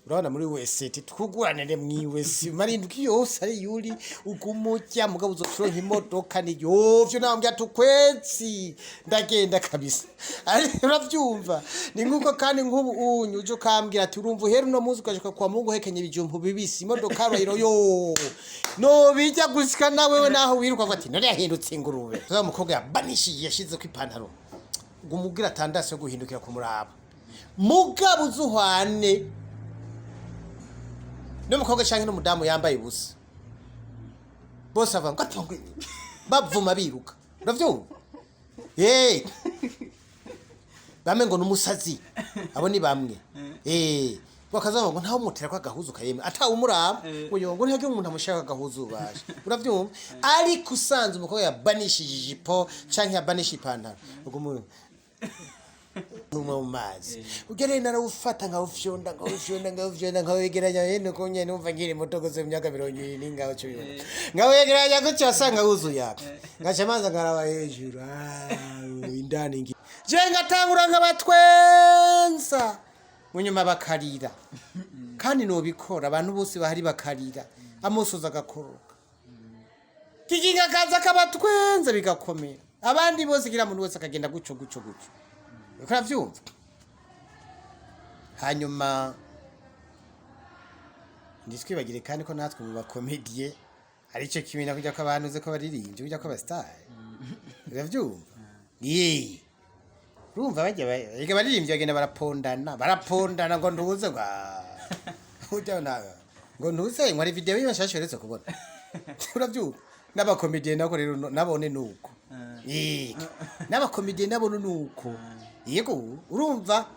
Urabona muri wese ati twuguranire mwiwese marindwi yose ari yuri ugumujya mugabo uzoturonka imodoka ni yovyo nambwira ati ukwezi ndagenda kabisa. Ari uravyumva ni nkuko kandi nk'ubu unyu uje ukambwira ati urumva uhera uno munsi ugashika kwa Mungu uhekenye ibijumbu bibisi imodoka rayiro yo no bijya gushika nawewe naho wiruka ati none yahindutse ingurube. Wa mukobwa yabanishije yashizeko ipantaro ngo umubwire atandase yo guhindukira kumuraba mugabo uzuhwane n'umukobwa canke n'umudamu yambaye ubusa bose bavuga ngo atongwe bavuma biruka uravyumva eh bamwe ngo n'umusazi abo ni bamwe eh bakazavuga ngo ntawe umutera ko agahuzu kayemwe atawumuraba ngo yo ngo ntihagire umuntu amushaka agahuzu baje uravyumva ariko usanze umukobwa yabanishije ijipo canke yabanishije ipantaro ubwo numwe mu mazi ujya rero narawufata nkawufyonda nkawufyonda nkawufyonda nkawegeranya yene uko nyene numva nkiri muto gose mu myaka 70 n'ingaho cyo bibona nkawegeranya gutyo wasanga wuzuye aka ngaca amazi nkaraba hejuru ah, indani ngi je ngatangura nkabatwenza munyuma bakarira kandi nobikora abantu bose bahari bakarira amosozi agakoroka kikinga kaza kabatwenza bigakomera abandi bose kila muntu wese akagenda guco guco guco uriko uravyumva hanyuma ntitwibagire kandi ko natwe mu bakomediye aricyo kimwe na kujya ko abantu uzi ko baririmbye kujya ko abasitari uravyumva yee urumva bajya erega baririmbye bagenda barapondana barapondana ngo ntuze ngo ujya nawe ngo ntuze ngo hari video yiwe nshasha uretse kubona uravyumva n'abakomediye nako rero nabone nuko yee n'abakomediye nabone nuko yego urumva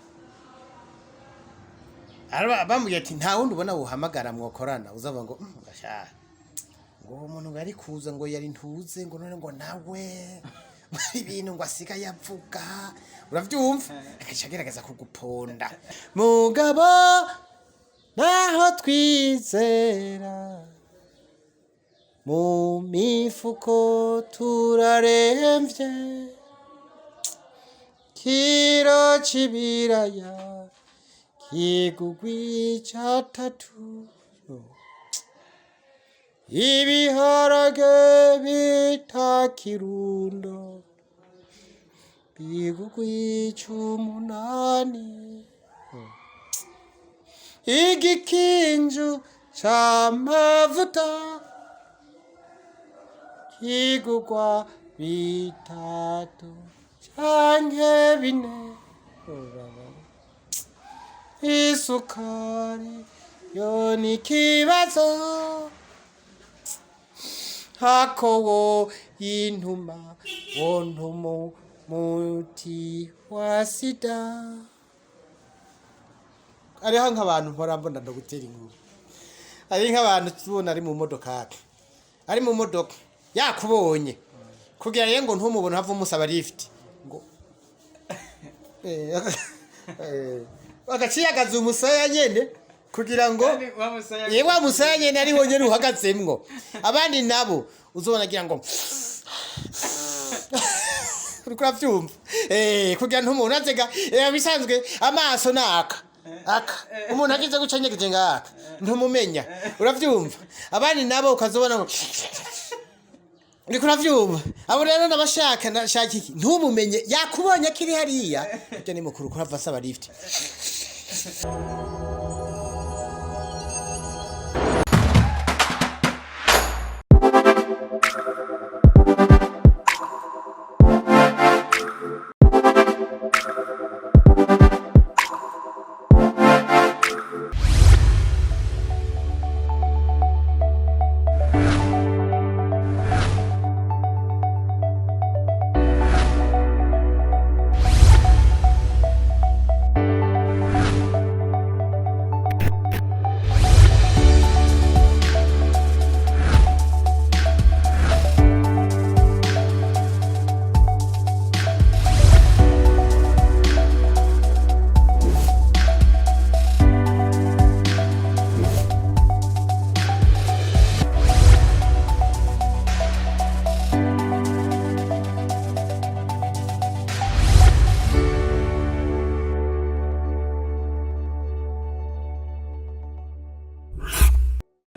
bamubwiye ati nta wundi ubona wohamagara mwokorana uzavuga ngo "Mm, gasha ngo uwo muntu ngo ari kuza ngo yari ntuze ngo none ngo nawe ibintu ngo asigaye avuga uravyumva agaca agerageza kuguponda mugabo naho twizera mu mifuko turaremvye kiro c'ibiraya kigugwi catatu ibiharage bita kirundo bigugwi c'umunani igikinju c'amavuta kigugwa bitatu canke bine isukari yo ni ikibazo hakowo intuma wontumu muti wa sida hariho nk'abantu mpora mbona ndagutera inkuru hari nk'abantu tubona ari mu modoka ari mu modoka yakubonye kugira rero ngo ntumubone have umusaba lift ngo agaciyagaza umusaya nyene kugira ngo yewe wa musaya nyene ari wonyene uhagazemwo abandi nabo uzobona agira ngo uriko uravyumva kugira ntumubone azega bisanzwe amaso naka aka umuntu agize guca nyegeje ngaka ntumumenya uravyumva abandi nabo ukazobona ngo uriko uravyumva abo rero nabashaka nashaka iki ntumumenye yakubonye akiri hariya burya ni mukuru kurava asaba lift.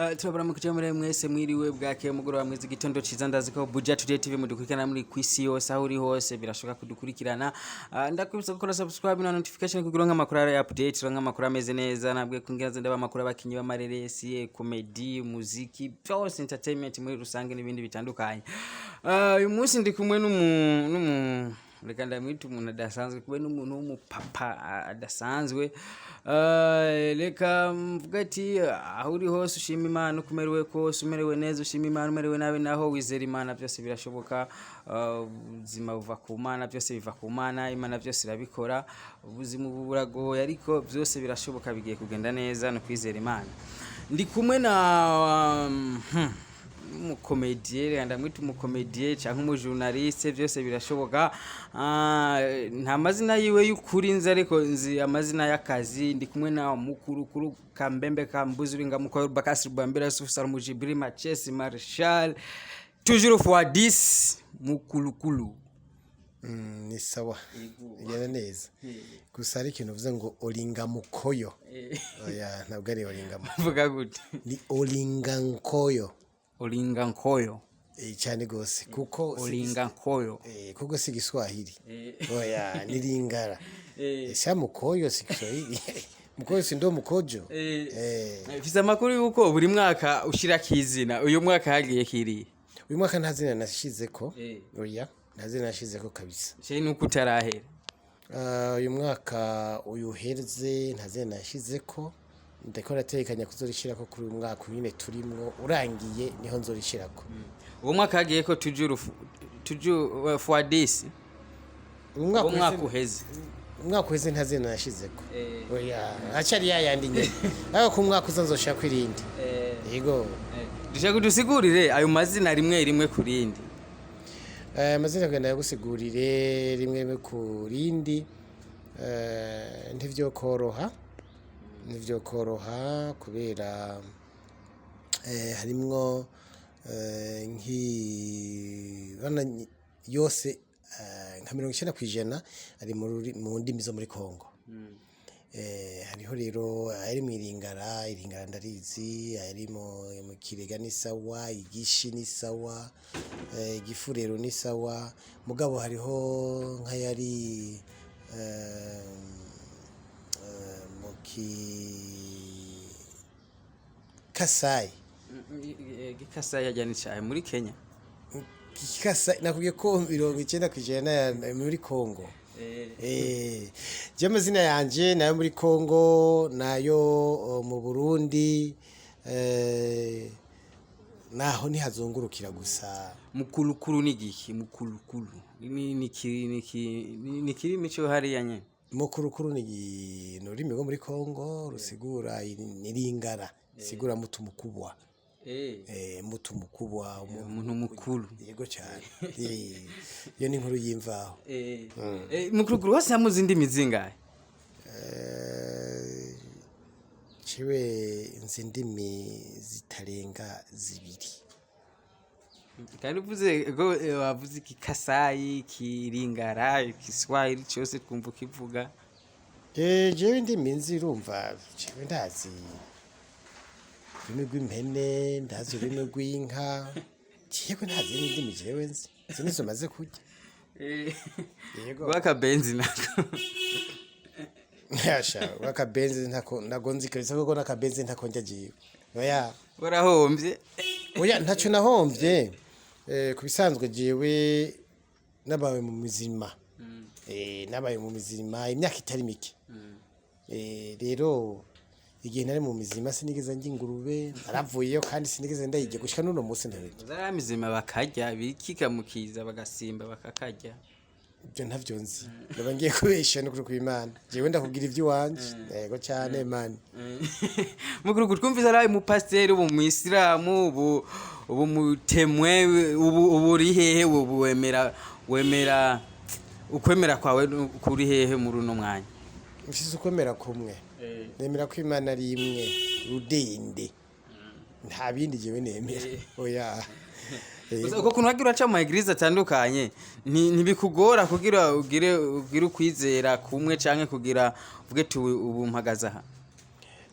Turabaramukije muri mwese, mwiriwe, bwakeye, mugoroba mwiza, igitondo ciza. Ndazi ko Buja Today TV mudukurikirana muri kwisi yose, aho uri hose birashoboka kudukurikirana. Ndakwibutsa gukora subscribe na notification kugira ngo amakuru ari update, uronke amakuru ameze neza. Nabwe kungira ndaba amakuru abakinyi b'amareresi, comedy, muziki, byose, entertainment muri rusange n'ibindi bitandukanye. Uyu munsi ndi kumwe n'umu reka ndamwita umuntu adasanzwe, kumwe n'umuntu w'umupapa adasanzwe. Reka mvuga ati aho uri hose ushima Imana, uko umerewe kose, umerewe neza ushima Imana, umerewe nabi naho wizera Imana, byose birashoboka. Ubuzima buva ku Mana, byose biva ku Mana, Imana byose irabikora. Ubuzima ubu buragoye ariko byose birashoboka, bigiye kugenda neza no kwizera Imana. Ndi kumwe na umukomediye, ndamwita umukomediye cyangwa umujournaliste, byose birashoboka. Nta mazina yiwe y'ukuri nzi, ariko nzi amazina y'akazi. Ndi kumwe na mukuru kuru Kambembe Kambuzi Uringa Mukuru Bakasi Bambira Sufsar Mujibiri Machesi Marshal, toujours fois 10, mukulukulu. Ni sawa, bigenda neza. Gusa hari ikintu uvuze ngo oringa mukoyo. Oya, ntabwo ari oringa mukoyo. Vuga gute? Ni oringa nkoyo. Olinga Nkoyo. Cyane gose, kuko Olinga Nkoyo. Kuko si Kiswahili. Oya, ni Lingala. Sa mukoyo si Kiswahili, mukoyo si ndo mukojo. Mfise amakuru yuko buri mwaka ushirako izina. Uyu mwaka hagiye kiriye? Uyu mwaka nta zina nashizeko. Oya, nta zina nashizeko kabisa. Cye nuko utarahera. Uyu mwaka uyuhereze nta zina nashizeko. Ndiko ndategekanya kuzorishirako kuri uyu mwaka nyine turimwo, urangiye niho nzorishirako. Uwo mwaka hagiye ko toujours fois 10. Uyu mwaka Uwo mwaka uheze. Uheze. Umwaka uheze nta zina nashizeko. Oya, acari yayandi nyene, ariko ku mwaka uza nzoshirako irindi. Yego. Dushaka udusigurire ayo mazina rimwe rimwe ku rindi. Amazina kugenda yagusigurire rimwe rimwe ku rindi, ntivyo koroha, ntivyo koroha kubera harimwo nki bana yose, nka 90% ari mu ndimi zo muri Kongo. Hariho rero ayari mu Iringara, Iringara ndarizi, ayari mu Kirega ni sawa, Igishi ni sawa, Igifurero ni sawa, mugabo hariho nk'ayari mu ki Kasai. Gikasai yajya ni cahe muri Kenya? Kasai nakubwiye ko 90% muri Kongo. Je amazina yanje nayo muri Kongo, nayo mu Burundi, naho ntihazungurukira gusa. Mukulukulu ni giki? Mukulukulu ni kirimi cyo hariya nyene? Mukurukuru ni ururimi rwo muri Kongo rusigura niringara, sigura mutu mukubwa. Mutu mukubwa. Umuntu mukuru. Yego cyane. Iyo ni inkuru y'imvaho. Mukulukulu hose hamuzi indimi zingahe? Jewe nzi indimi zitarenga zibiri. Kandi uvuze ko wavuze ikikasayi, kiringara, ikiswahili cyose twumva ukivuga. Jewe indimi nzi, urumva, jewe ndazi ururimi rw'impene, ndazi ururimi rw'inka, jewe ntazi n'indimi jewe nzi, izo nizo maze kurya. Yego. Rwakabenzi nako? Yasha, wakabenzi ntako nago nzi kabisa, kuko nakabenzi ntako njya jewe. Oya. Warahombye. Oya, ntaco nahombye. Ku bisanzwe jewe nabaye mu mizima. Nabaye mu mizima imyaka itari mike. Rero igihe nari mu mizima sinigeze ndya ingurube, naravuyeyo kandi sinigeze ndayirya gushika n'uno munsi ntabirya. Za mizima bakarya bikikamukiza, bagasimba bakakarya. Ibyo ntavyo nzi. Ndaba ngiye kubesha n'ukuri kw'Imana. Jewe ndakubwira ivy'iwanje. Yego cyane man. Mukuru, twumvise ari umupasiteri, ubu muyisilamu, ubu mutemwe, ubu uri hehe? Ubu wemera ukwemera kwawe kuri hehe muri uno mwanya? Mfise ukwemera kumwe. Nemera ko Imana ari imwe rudende. Nta bindi jewe nemera. Oya. Gusa uko kuntu wagira uraca mu ma église atandukanye, ntibikugora kugira ugire ukwizera kumwe canke kugira uvuge ati ubu mpagaze aha?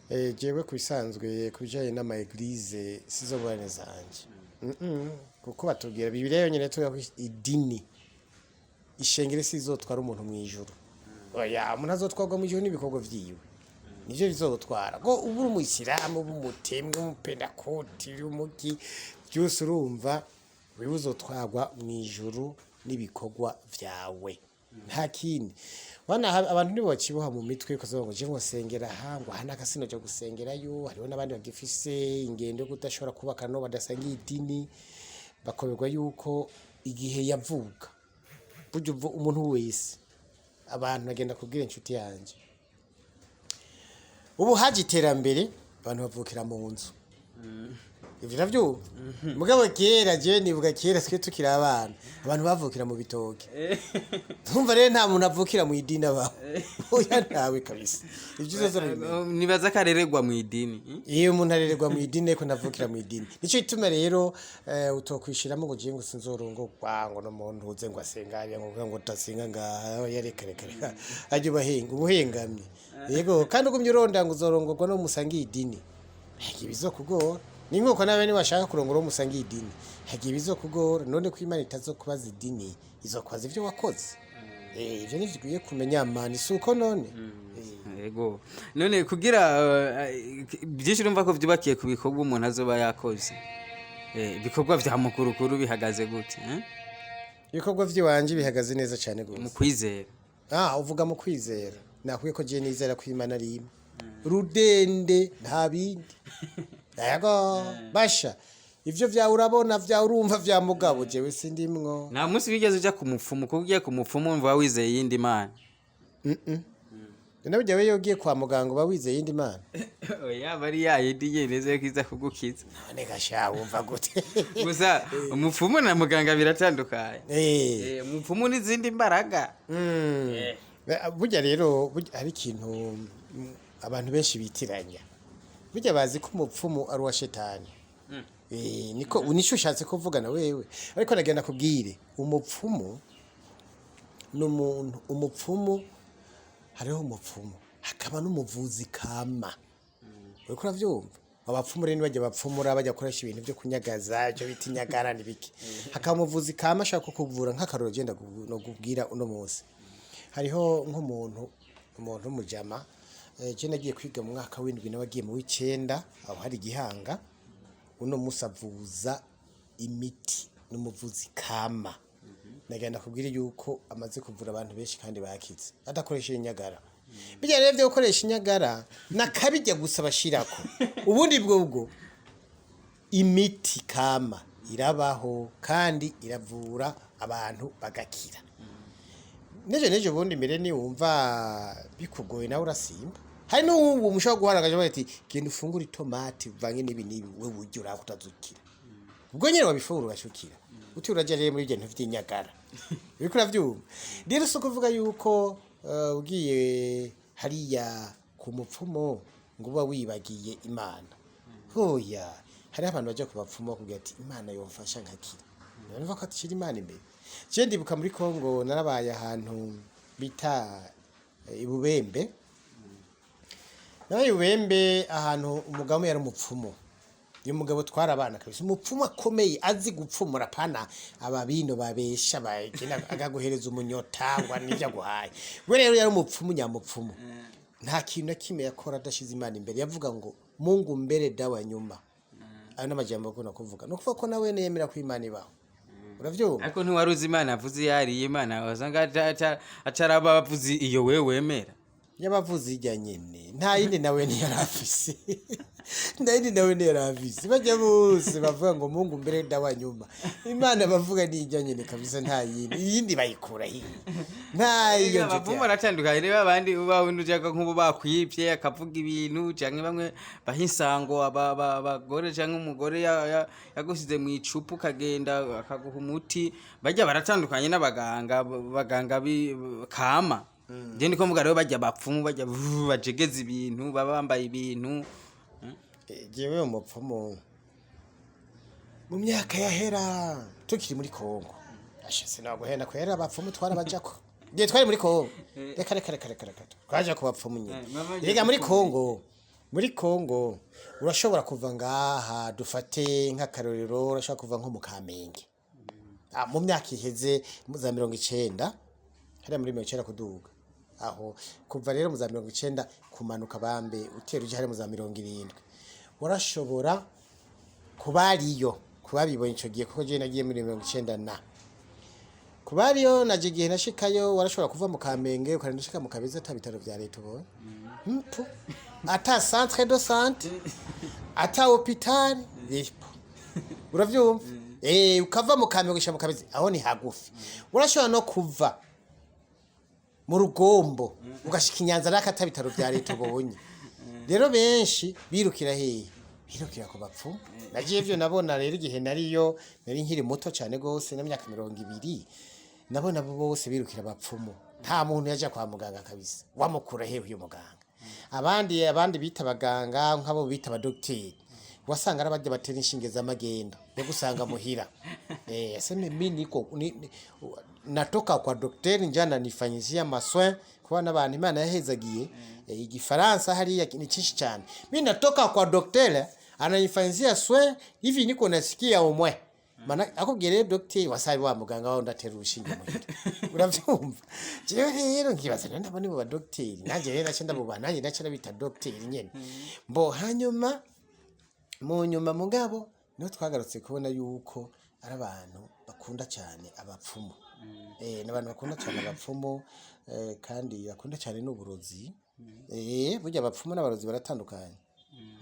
Jewe ku bisanzwe, ku bijanye n'ama église, sizo ngorane zanje. Kuko batubwira Bibiliya yonyene tuvuga ko idini, ishengero, sizotwara umuntu mu ijuru. Oya, umuntu azotwarwa mu ijuru n'ibikorwa vyiwe, nivyo bizotwara. Ko uba uri umuyisilamu, uba umutemwe, umupentakoti, umuki, byose, urumva wewe uzotwarwa mu ijuru n'ibikorwa vyawe, nta kindi. Wana abantu nibo bakiboha mu mitwe ukavuga ngo je ngosengera aha, ngo aha nakasino cyo gusengerayo. Hariho n'abandi bagifise ingendo yo kudashobora kubaka no badasangiye idini, bakoberwa yuko igihe yavuka burya ubu umuntu wese. Abantu bagenda kubwira inshuti yanjye, ubu haje iterambere, abantu bavukira mu nzu, ivyo uravyumva? Mugabo kera, jewe nibuka kera twe tukiri abana, abantu bavukira mu bitoke. Ntumva rero, nta muntu avukira mu idini abaho, oya, ntawe kabisa. Ivyo uzoza urabimenya. Nibaza ko arererwa mu idini, eh? Iyo umuntu arererwa mu idini, ariko ntavukira mu idini. Nico gituma rero utokwishiramo ngo jewe ngo sinzorongorwa ngo no muntu uze ngo asenga hariya, ngo ngo utasenga ngaha. Oya, reka reka reka, ajya ubahenga ubuhengamye. Yego, kandi ugumye uronda ngo uzorongorwa no musangiye idini, hagiye ibizokugora. Ni nkuko nawe niwashaka kurongora uwo musangiye idini, hagiye ibizokugora. None ko Imana itazokubaza idini, izokubaza ivyo wakoze. Ivyo nivyo ukwiye kumenya mani, si uko none? Yego, none kugira byinshi urumva ko byubakiye ku bikorwa umuntu azoba yakoze. Ibikorwa vya Mukurukuru bihagaze gute, eh? Ibikorwa vy'iwanje bihagaze neza cane gose. Mu kwizera. Ah, uvuga mu kwizera. Nakwiye ko je nizera ko Imana ari imwe rudende, nta bindi. Yego basha, ivyo vyawe urabona, vyawe urumva vya mugabo, jewe sindimwo. Nta munsi wigeze uja ku mupfumu? Kuko ugiye ku mupfumu wumva wizeye iyindi mana. Nawe ujya, wewe ugiye kwa muganga uba wizeye iyindi mana? Oya, bari yayindi nyene ko iza kugukiza. None gasha, wumva gute? Gusa umupfumu na muganga biratandukanye. Umupfumu n'izindi mbaraga. Burya rero, burya hari ikintu abantu benshi bitiranya. Burya bazi ko umupfumu ari uwa shetani. Niko nico ushatse kuvuga na wewe, ariko nagenda kubwire, umupfumu ni umuntu. Umupfumu, hariho umupfumu hakaba n'umuvuzi kama, uriko uravyumva? Abapfumu rero bajya bapfumura, bajya gukoresha ibintu byo kunyagaza, ibyo bita inyagara n'ibiki. Hakaba umuvuzi kama ashaka kukuvura. Nk'akarorero, genda no kubwira uno munsi, hariho nk'umuntu, umuntu w'umujama, je nagiye kwiga mu mwaka w'indwi, nawe agiye mu w'icenda, aho hari igihanga. Uno musi avuza imiti, n'umuvuzi kama. Nagenda kubwira yuko amaze kuvura abantu benshi kandi bakize adakoresheje inyagara. Bijya rero byo gukoresha inyagara nakabijya gusa bashirako, ubundi bwo imiti kama irabaho kandi iravura abantu bagakira. Nejo nejo bundi mbere ni wumva bikugoye nawe urasimba. Hari n'ubu mushobora guhara akaja ati genda ufungure itomati uvange n'ibi n'ibi, wewe urya uraho utazukira. Ubwo nyene wabifungura ugashukira uti uraja rero muri ibyo bintu vy'inyagara, uriko uravyumva? Rero si ukuvuga yuko ugiye hariya ku mupfumo ngo uba wibagiye Imana. Hoya, hariho abantu baja ku bapfumu bakubwira ati Imana yomfasha nkakira. Urumva ko atishira Imana imbere. Je ndibuka muri Kongo narabaye ahantu bita Ibubembe. Nabaye Ibubembe ahantu umugabo yari umupfumu. Uyu mugabo twarabana kabisa, umupfumu akomeye, azi gupfumura, pana ababino babesha bagenda akaguhereza umunyota ngo nivyo aguhaye. We rero yari umupfumu nyamupfumu, nta kintu na kimwe yakora adashize Imana imbere. Yavuga ngo "Mungu mbere, dawa nyuma." Ayo n'amajambo akunda kuvuga, ni ukuvuga ko nawe yemera ko Imana ibaho, uravyumva? Ariko ntiwari uzi Imana avuze iyo ariyo Imana, wasanga ataraba abavuzi iyo wewe wemera. Y'abavuzi ijya nyene, nta yindi nawe ntiyarafise, nta yindi nawe ntiyarafise. Bajya bose bavuga ngo "Mungu mbere, dawa nyuma", Imana bavuga ni ijya nyene kabisa, nta yindi. Iyindi bayikura hiye? Nta iyo, nshuti Abapfumu yanjye. baratandukanye rero. Abandi uba wundi ujya nk'ubu bakwibye akavuga ibintu, canke bamwe baha insango abagore, canke umugore yagusize mu icupa ukagenda akaguha umuti. Bajya baratandukanye n'abaganga, baganga kama. Je ndiko mvuga rero bajya bapfumu, bajya bajegeza ibintu, baba bambaye ibintu. Jewe umupfumu mu myaka yahera tukiri muri Kongo, asha sinaguhenda kwera, abapfumu twarabajako igihe twari muri Kongo. Reka reka reka reka reka, twaja ku bapfumu nyine. Mama. Rega muri Kongo. Muri Kongo urashobora kuva ngaha, dufate nk'akarorero, urashobora kuva nko mu Kamenge. Mu myaka iheze mu za 90, hariya muri 90 kuduga aho, kuva rero mu za 90 kumanuka, bambe utera uje hariya mu za 70, warashobora kuba ariyo kubabibonye ico gihe, kuko jewe nagiye muri 90 na kuba ariyo naje igihe nashikayo, warashobora kuva mu Kamenge ukarinda ushika mu Kabezi ata bitaro vya leta ubonye, mpu ata centre de santé, ata hôpital ipo, uravyumva? Ukava mu Kamenge gushika mu Kabezi, aho ni hagufi. Urashobora no kuva mu Rugombo ugashika Inyanza raka ata bitaro vya leta ubonye. Rero benshi birukira hehe? Birukira ku bapfumu. Nagiye ivyo nabona rero igihe nariyo, nari nkiri muto cane gose, n'imyaka 20, nabona bo bose birukira abapfumu. Nta muntu yaja kwa muganga kabisa. Wamukura hehe uyu muganga? Abandi bita abaganga, nk'abo bita abadogiteri, wasanga ari abarya batera inshinge z'amagendo yo gusanga muhira. Aseme mi niko natoka kwa daktari, njana nifanyizia ma soins, kuba n'abantu Imana yahezagiye igifaransa hariya ni cyinshi cyane. Mi natoka kwa daktari, ananifanyizia soin hivi, niko nasikia umwe mana akubwiye rero dogiteri wasabi wa muganga wawe ndatera urushinge muhira, uravyumva? Jewe rero nkibaza none abo nibo badogiteri? Nanjye rero naca ndabubaha, nanjye naca ndabita dogiteri nyene. Mbo hanyuma mu nyuma mugabo niho twagarutse kubona yuko ari abantu bakunda cyane abapfumu. Ni abantu bakunda cyane abapfumu, kandi bakunda cyane n'uburozi. Burya abapfumu n'abarozi baratandukanye,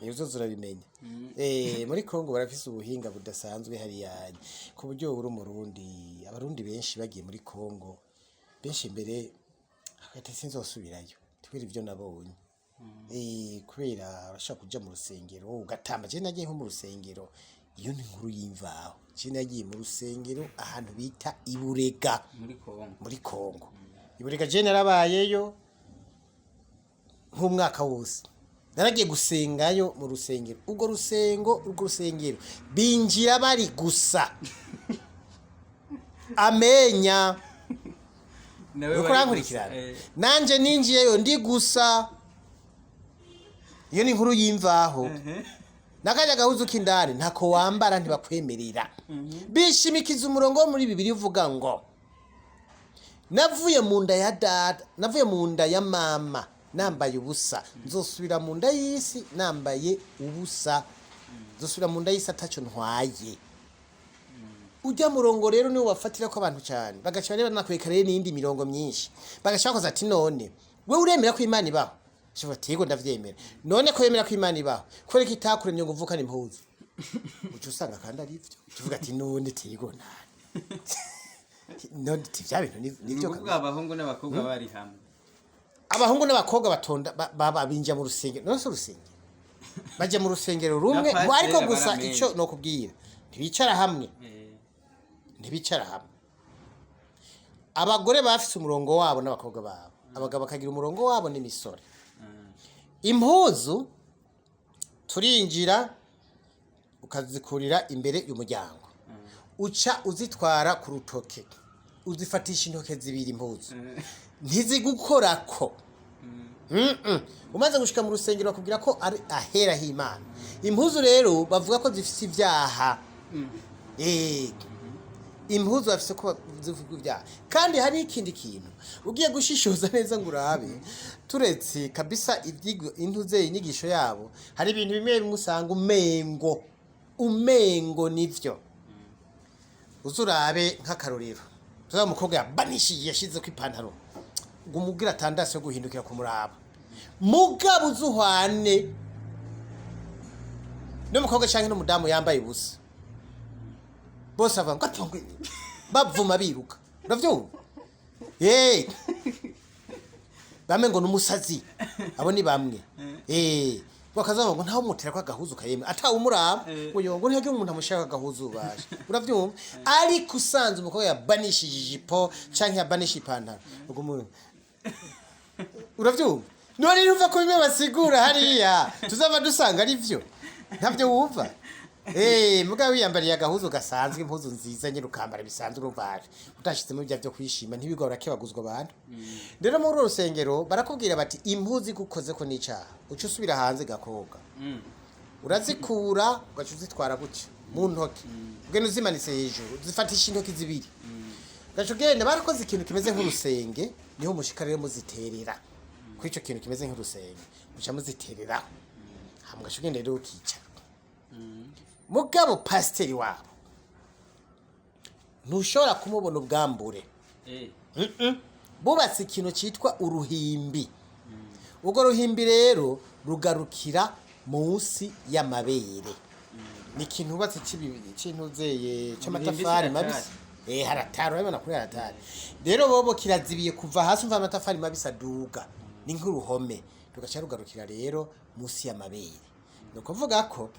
uzoza urabimenya. Muri Kongo barafise ubuhinga budasanzwe hariya, ku buryo uri Umurundi, abarundi benshi bagiye muri Kongo, benshi mbere hagati sinzosubirayo kubera ibyo nabonye. Kubera urashobora kuja mu rusengero ugatamba. Je nagiye nko mu rusengero, iyo ni inkuru y'imvaho. Je nagiye mu rusengero ahantu bita Iburega. Muri Kongo? Muri Kongo, Iburega. Je narabayeyo nk'umwaka wose, naragiye gusengayo mu rusengero. Urwo rusengero binjira bari gusa amenya. Nawe Uriko bari urankurikirana? gusa. Nanje ninjiyeyo ndi gusa. Iyo ni inkuru y'imvaho. N'akajya gahuzu k'indani ntako wambara, ntibakwemerera. Bishimikiza umurongo wo muri Bibiri uvuga ngo navuye mu nda ya data, navuye mu nda ya mama nambaye ubusa, nzosubira mu nda y'isi nambaye ubusa, nzosubira mu nda y'isi ataco ntwaye. Ujya murongo rero niwo bafatira ko abantu cyane, bagaca rero nakwereka rero n'iyindi mirongo myinshi, bagaca bakoza ati: "None wewe uremera ko Imana ibaho?" Shiva ati: "Yego, ndavyemera." "None ko wemera ko Imana ibaho, kubera ko itakuremye ngo uvukane impuzu?" Uca usanga kandi ari ivyo tuvuga ati: "None tigo nani none ti vya bintu Ni nivyo ukuvuga abahungu n'abakobwa bari hamwe? Abahungu n'abakobwa batonda binjira mu rusengero. None se urusengero, bajya mu rusengero rumwe? Na pasiteri Ariko gusa baramenye. ico nokubwira, ntibicara hamwe. Ntibicara hamwe. Abagore bafise umurongo wabo n'abakobwa babo, abagabo bakagira umurongo wabo n'imisore. Impuzu turinjira ukazikurira imbere y'umuryango, uca uzitwara ku rutoke, uzifatisha intoke zibiri, impuzu ntizigukorako. Umaze gushika mu rusengero bakubwira ko ari ahera h'Imana. Impuzu rero bavuga ko zifise ibyaha. Impuzu bafise ko zivuga ibyaha. Kandi hari ikindi kintu ugiye gushishoza neza ngo urabe, turetse kabisa ivyigwa intuze inyigisho yabo, hari ibintu bimwe bimwe usanga umengo nivyo. Uzurabe nk'akarorero, tuzaba umukobwa yabanishije, yashizeko ipantaro, ngo umubwire atandase yo guhindukira kumuraba. Mugabo uzuhwane n'umukobwa canke n'umudamu yambaye ubusa, bose bavuga ngo atongwe, bavuma biruka, uravyumva? Bamwe ngo n'umusazi, abo ni bamwe. Bakazavuga ngo ntawe umutera ko agahuzu kayeme atawumuraba, ngo yo ngo ntihagire umuntu amushaka agahuzu baje, uravyumva? Ariko usanze umukobwa yabanishije ijipo canke yabanishije ipantaro, ubwo uravyumva? None numva ko bimwe basigura hariya tuzava dusanga ari vyo, ntabyo wumva? Mugabo wiyambariye agahuzu gasanzwe, impuzu nziza nyine ukambara bisanzwe, urumva utashizemo ibya byo kwishima, ntibigora urakebaguzwa abantu. Rero muri uru rusengero barakubwira bati impuzu igukozeko n'icaha, uca usubira hanze gakobwa, urazikura ugaca uzitwara gutya mu ntoki, ugenda uzimanitse hejuru, uzifatisha intoki zibiri, ugaca ugenda. Barakoze ikintu kimeze nk'urusenge, niho mushika rero muziterera kuri ico kintu kimeze nk'urusenge, muca muzitereraho, hama ugaca ugenda rero ukicara. Mugabo pasiteri wabo ntushobora kumubona ubwambure. Bubatse ikintu cyitwa uruhimbi. Urwo ruhimbi rero rugarukira munsi y'amabere. Ni ikintu hubatse cy'intuzeye cy'amatafari Uruhimbi mabisi. Haratari, urabibona kuri haratari. Rero bobo kirazibiye kuva hasi, umva amatafari mabisi aduga, ni nk'uruhome rugaca rugarukira rero munsi y'amabere. Ni ukuvuga ko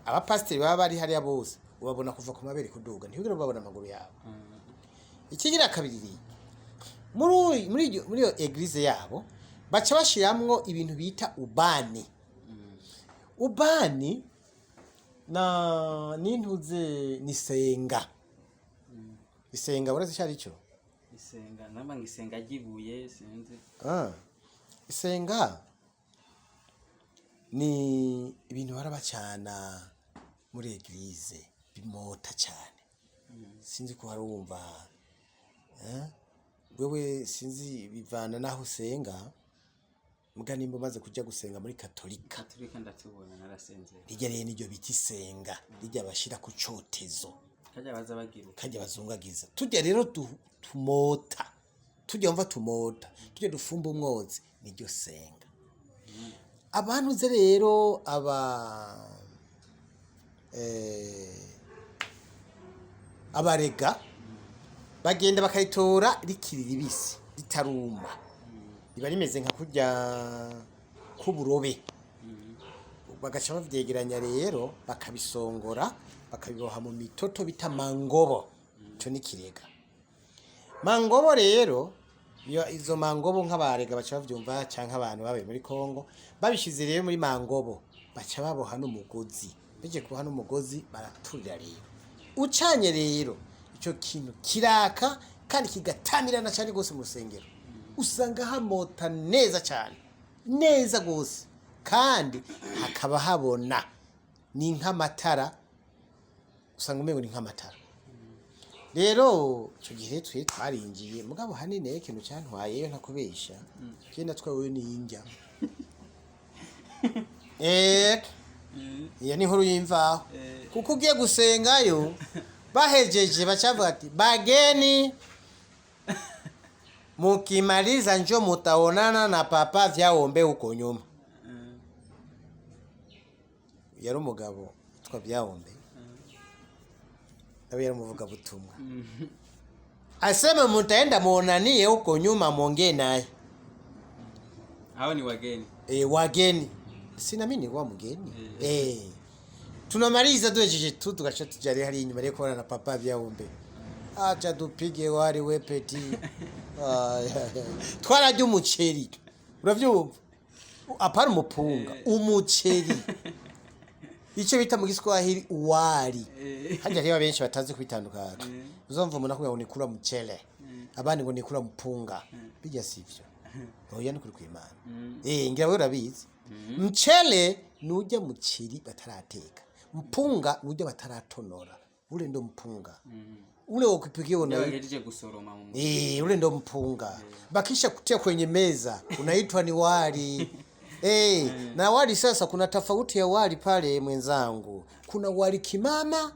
abapasiteri baba bari hariya bose ubabona kuva ku mabere kuduga, ntibigire babona amaguru yabo. Ikigira kabiri, muri iyo église yabo baca bashiramwo ibintu bita ubani. Ubani na nintuze ni senga. Isenga urazi icyo ari cyo? Isenga namba ngo isenga ry'ibuye, sinzi. Ah, isenga ni ibintu bara bacana muri église bimota cyane. Sinzi ko hari wumva, eh? Wewe sinzi, bivana naho usenga, muga nimba umaze kuja gusenga muri katolika. Katolika ndatubona, narasenze. Rijya rero niryo bita isenga, rijya bashira ku cotezo. Kajya baza bagira. Kajya bazungagiza tujya rero tumota, tujya wumva tumota, tujya dufumba umwotsi, niryo senga. Abantu uze rero aba abarega bagenda bakaritora rikiri ribisi, ritaruma, riba rimeze nka kurya k'uburobe. Bagaca bavyegeranya rero, bakabisongora, bakabiboha mu mitoto bita mangobo. Ico ni kirega mangobo. Rero iyo izo mangobo, nk'abarega baca bavyumva, canke abantu babaye muri Kongo, babishize rero muri mangobo, baca baboha n'umugozi. Beje kuboha n'umugozi, baraturira. Rero ucanye rero ico kintu kiraka kandi kigatamirana cyane gose. Mu rusengero usanga hamota neza cyane, neza gose, kandi hakaba habona, ni nk'amatara, usanga umengo ni nk'amatara. Rero icyo gihe twe twarinjiye, mugabo hanini ikintu cyantwayeyo, ntakubesha, je natwawe n'indya. Iyo ni inkuru y'imvaho, kuko ugiye gusengayo bahejeje bacavuga ati: "Bageni, mukimaliza njo mutaonana na Papa Vyaombe huko nyuma." Yari umugabo witwa Vyaombe, nawe yari umuvugabutumwa. Asema mutaenda muonanie huko nyuma, mwongee naye. Hao ni wageni. Wageni, sina mimi nilikuwa mgeni. Tunamaliza duhejeje tu, tugaca tuja rero hariya inyuma rero kubona na Papa Vyaombe. Acha dupige wari we petit. Ay, ay, ay. Twararya umuceri, uravyumva, apana umupunga, umuceri, icyo bita mu Giswahili uwari. Harya rero benshi batazi kubitandukanya, uzumva umuntu akubwira ngo nikula mchele, abandi ngo nikula mpunga. Bijya sivyo, oya, ni kuri kw'Imana. Ngira wewe urabizi. Mchele nujya muceri batarateka, mpunga nujya bataratonora, ule ndo mpunga ule wa kupikia una Bagejeje gusoroma mu Ule ndo mpunga. Bakisha kutia kwenye meza unaitwa ni wali. Na wali sasa kuna tofauti ya wali pale mwenzangu. Kuna wali kimama,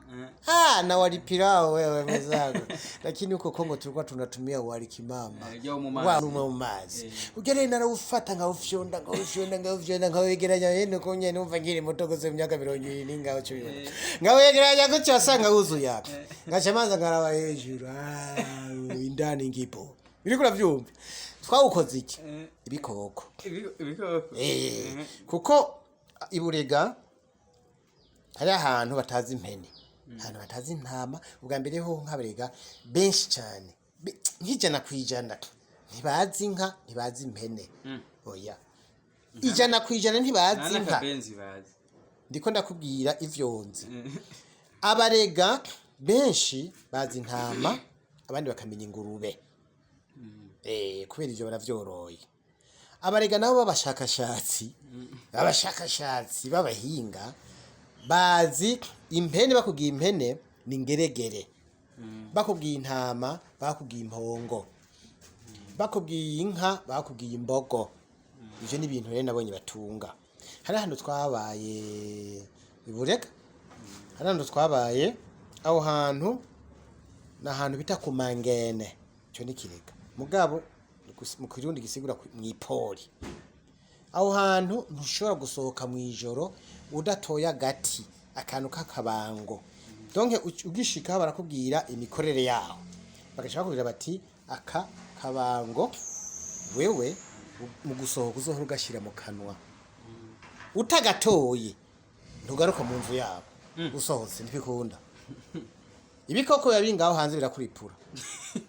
na wali pilao wewe mwenzangu. Lakini huko Kongo tulikuwa tunatumia wali kimama. Ujya mu mazi. Wali mu mazi. Ugere narawufata nkawufyonda, nkawufyonda, nkawufyonda, nkawegeranya yene ko nyene numva nkiri muto gose mu myaka 70 n'ingaho cumi. Nkawegeranya gutyo wasanga wuzuye. Ngaca manza nkaraba hejuru. Ah, indani ngipo. Biriko uravyumva. Twawukoze iki? Ibikoko. Ibikoko. Kuko iburega hari ahantu batazi impene, ahantu batazi intama. Ubwa mbere ho nk'abarega benshi cyane, nk'100% ntibazi inka, ntibazi impene. Oya, 100% ntibazi nta inka. N'akabenzi bazi. Ndiko ndakubwira ivyo nzi. Abarega benshi bazi intama, abandi bakamenya ingurube. Kubera ivyo baravyoroye. Abarega nabo b'abashakashatsi b'abahinga bazi impene. Bakubwiye impene ni ngeregere, bakubwiye intama bakubwiye impongo, bakubwiye inka bakubwiye imbogo. Ivyo ni ibintu rero nabonye batunga. Hari ahantu twabaye iburega, hari ahantu twabaye, aho hantu ni ahantu bita ku Mangene. Ico ni kirega mugabo mu Kirundi gisigura mw'ipori. Aho hantu ntushobora gusohoka mw'ijoro udatoye agati, akantu k'akabango. Donc ugishika barakubwira imikorere yaho, bagaca bakubwira bati: "Aka kabango wewe mu gusohoka uzohora ugashyira mu kanwa, utagatoye ntugaruka mu nzu yabo usohotse, ntibikunda. Ibikoko biba biri ngaho hanze birakuripura."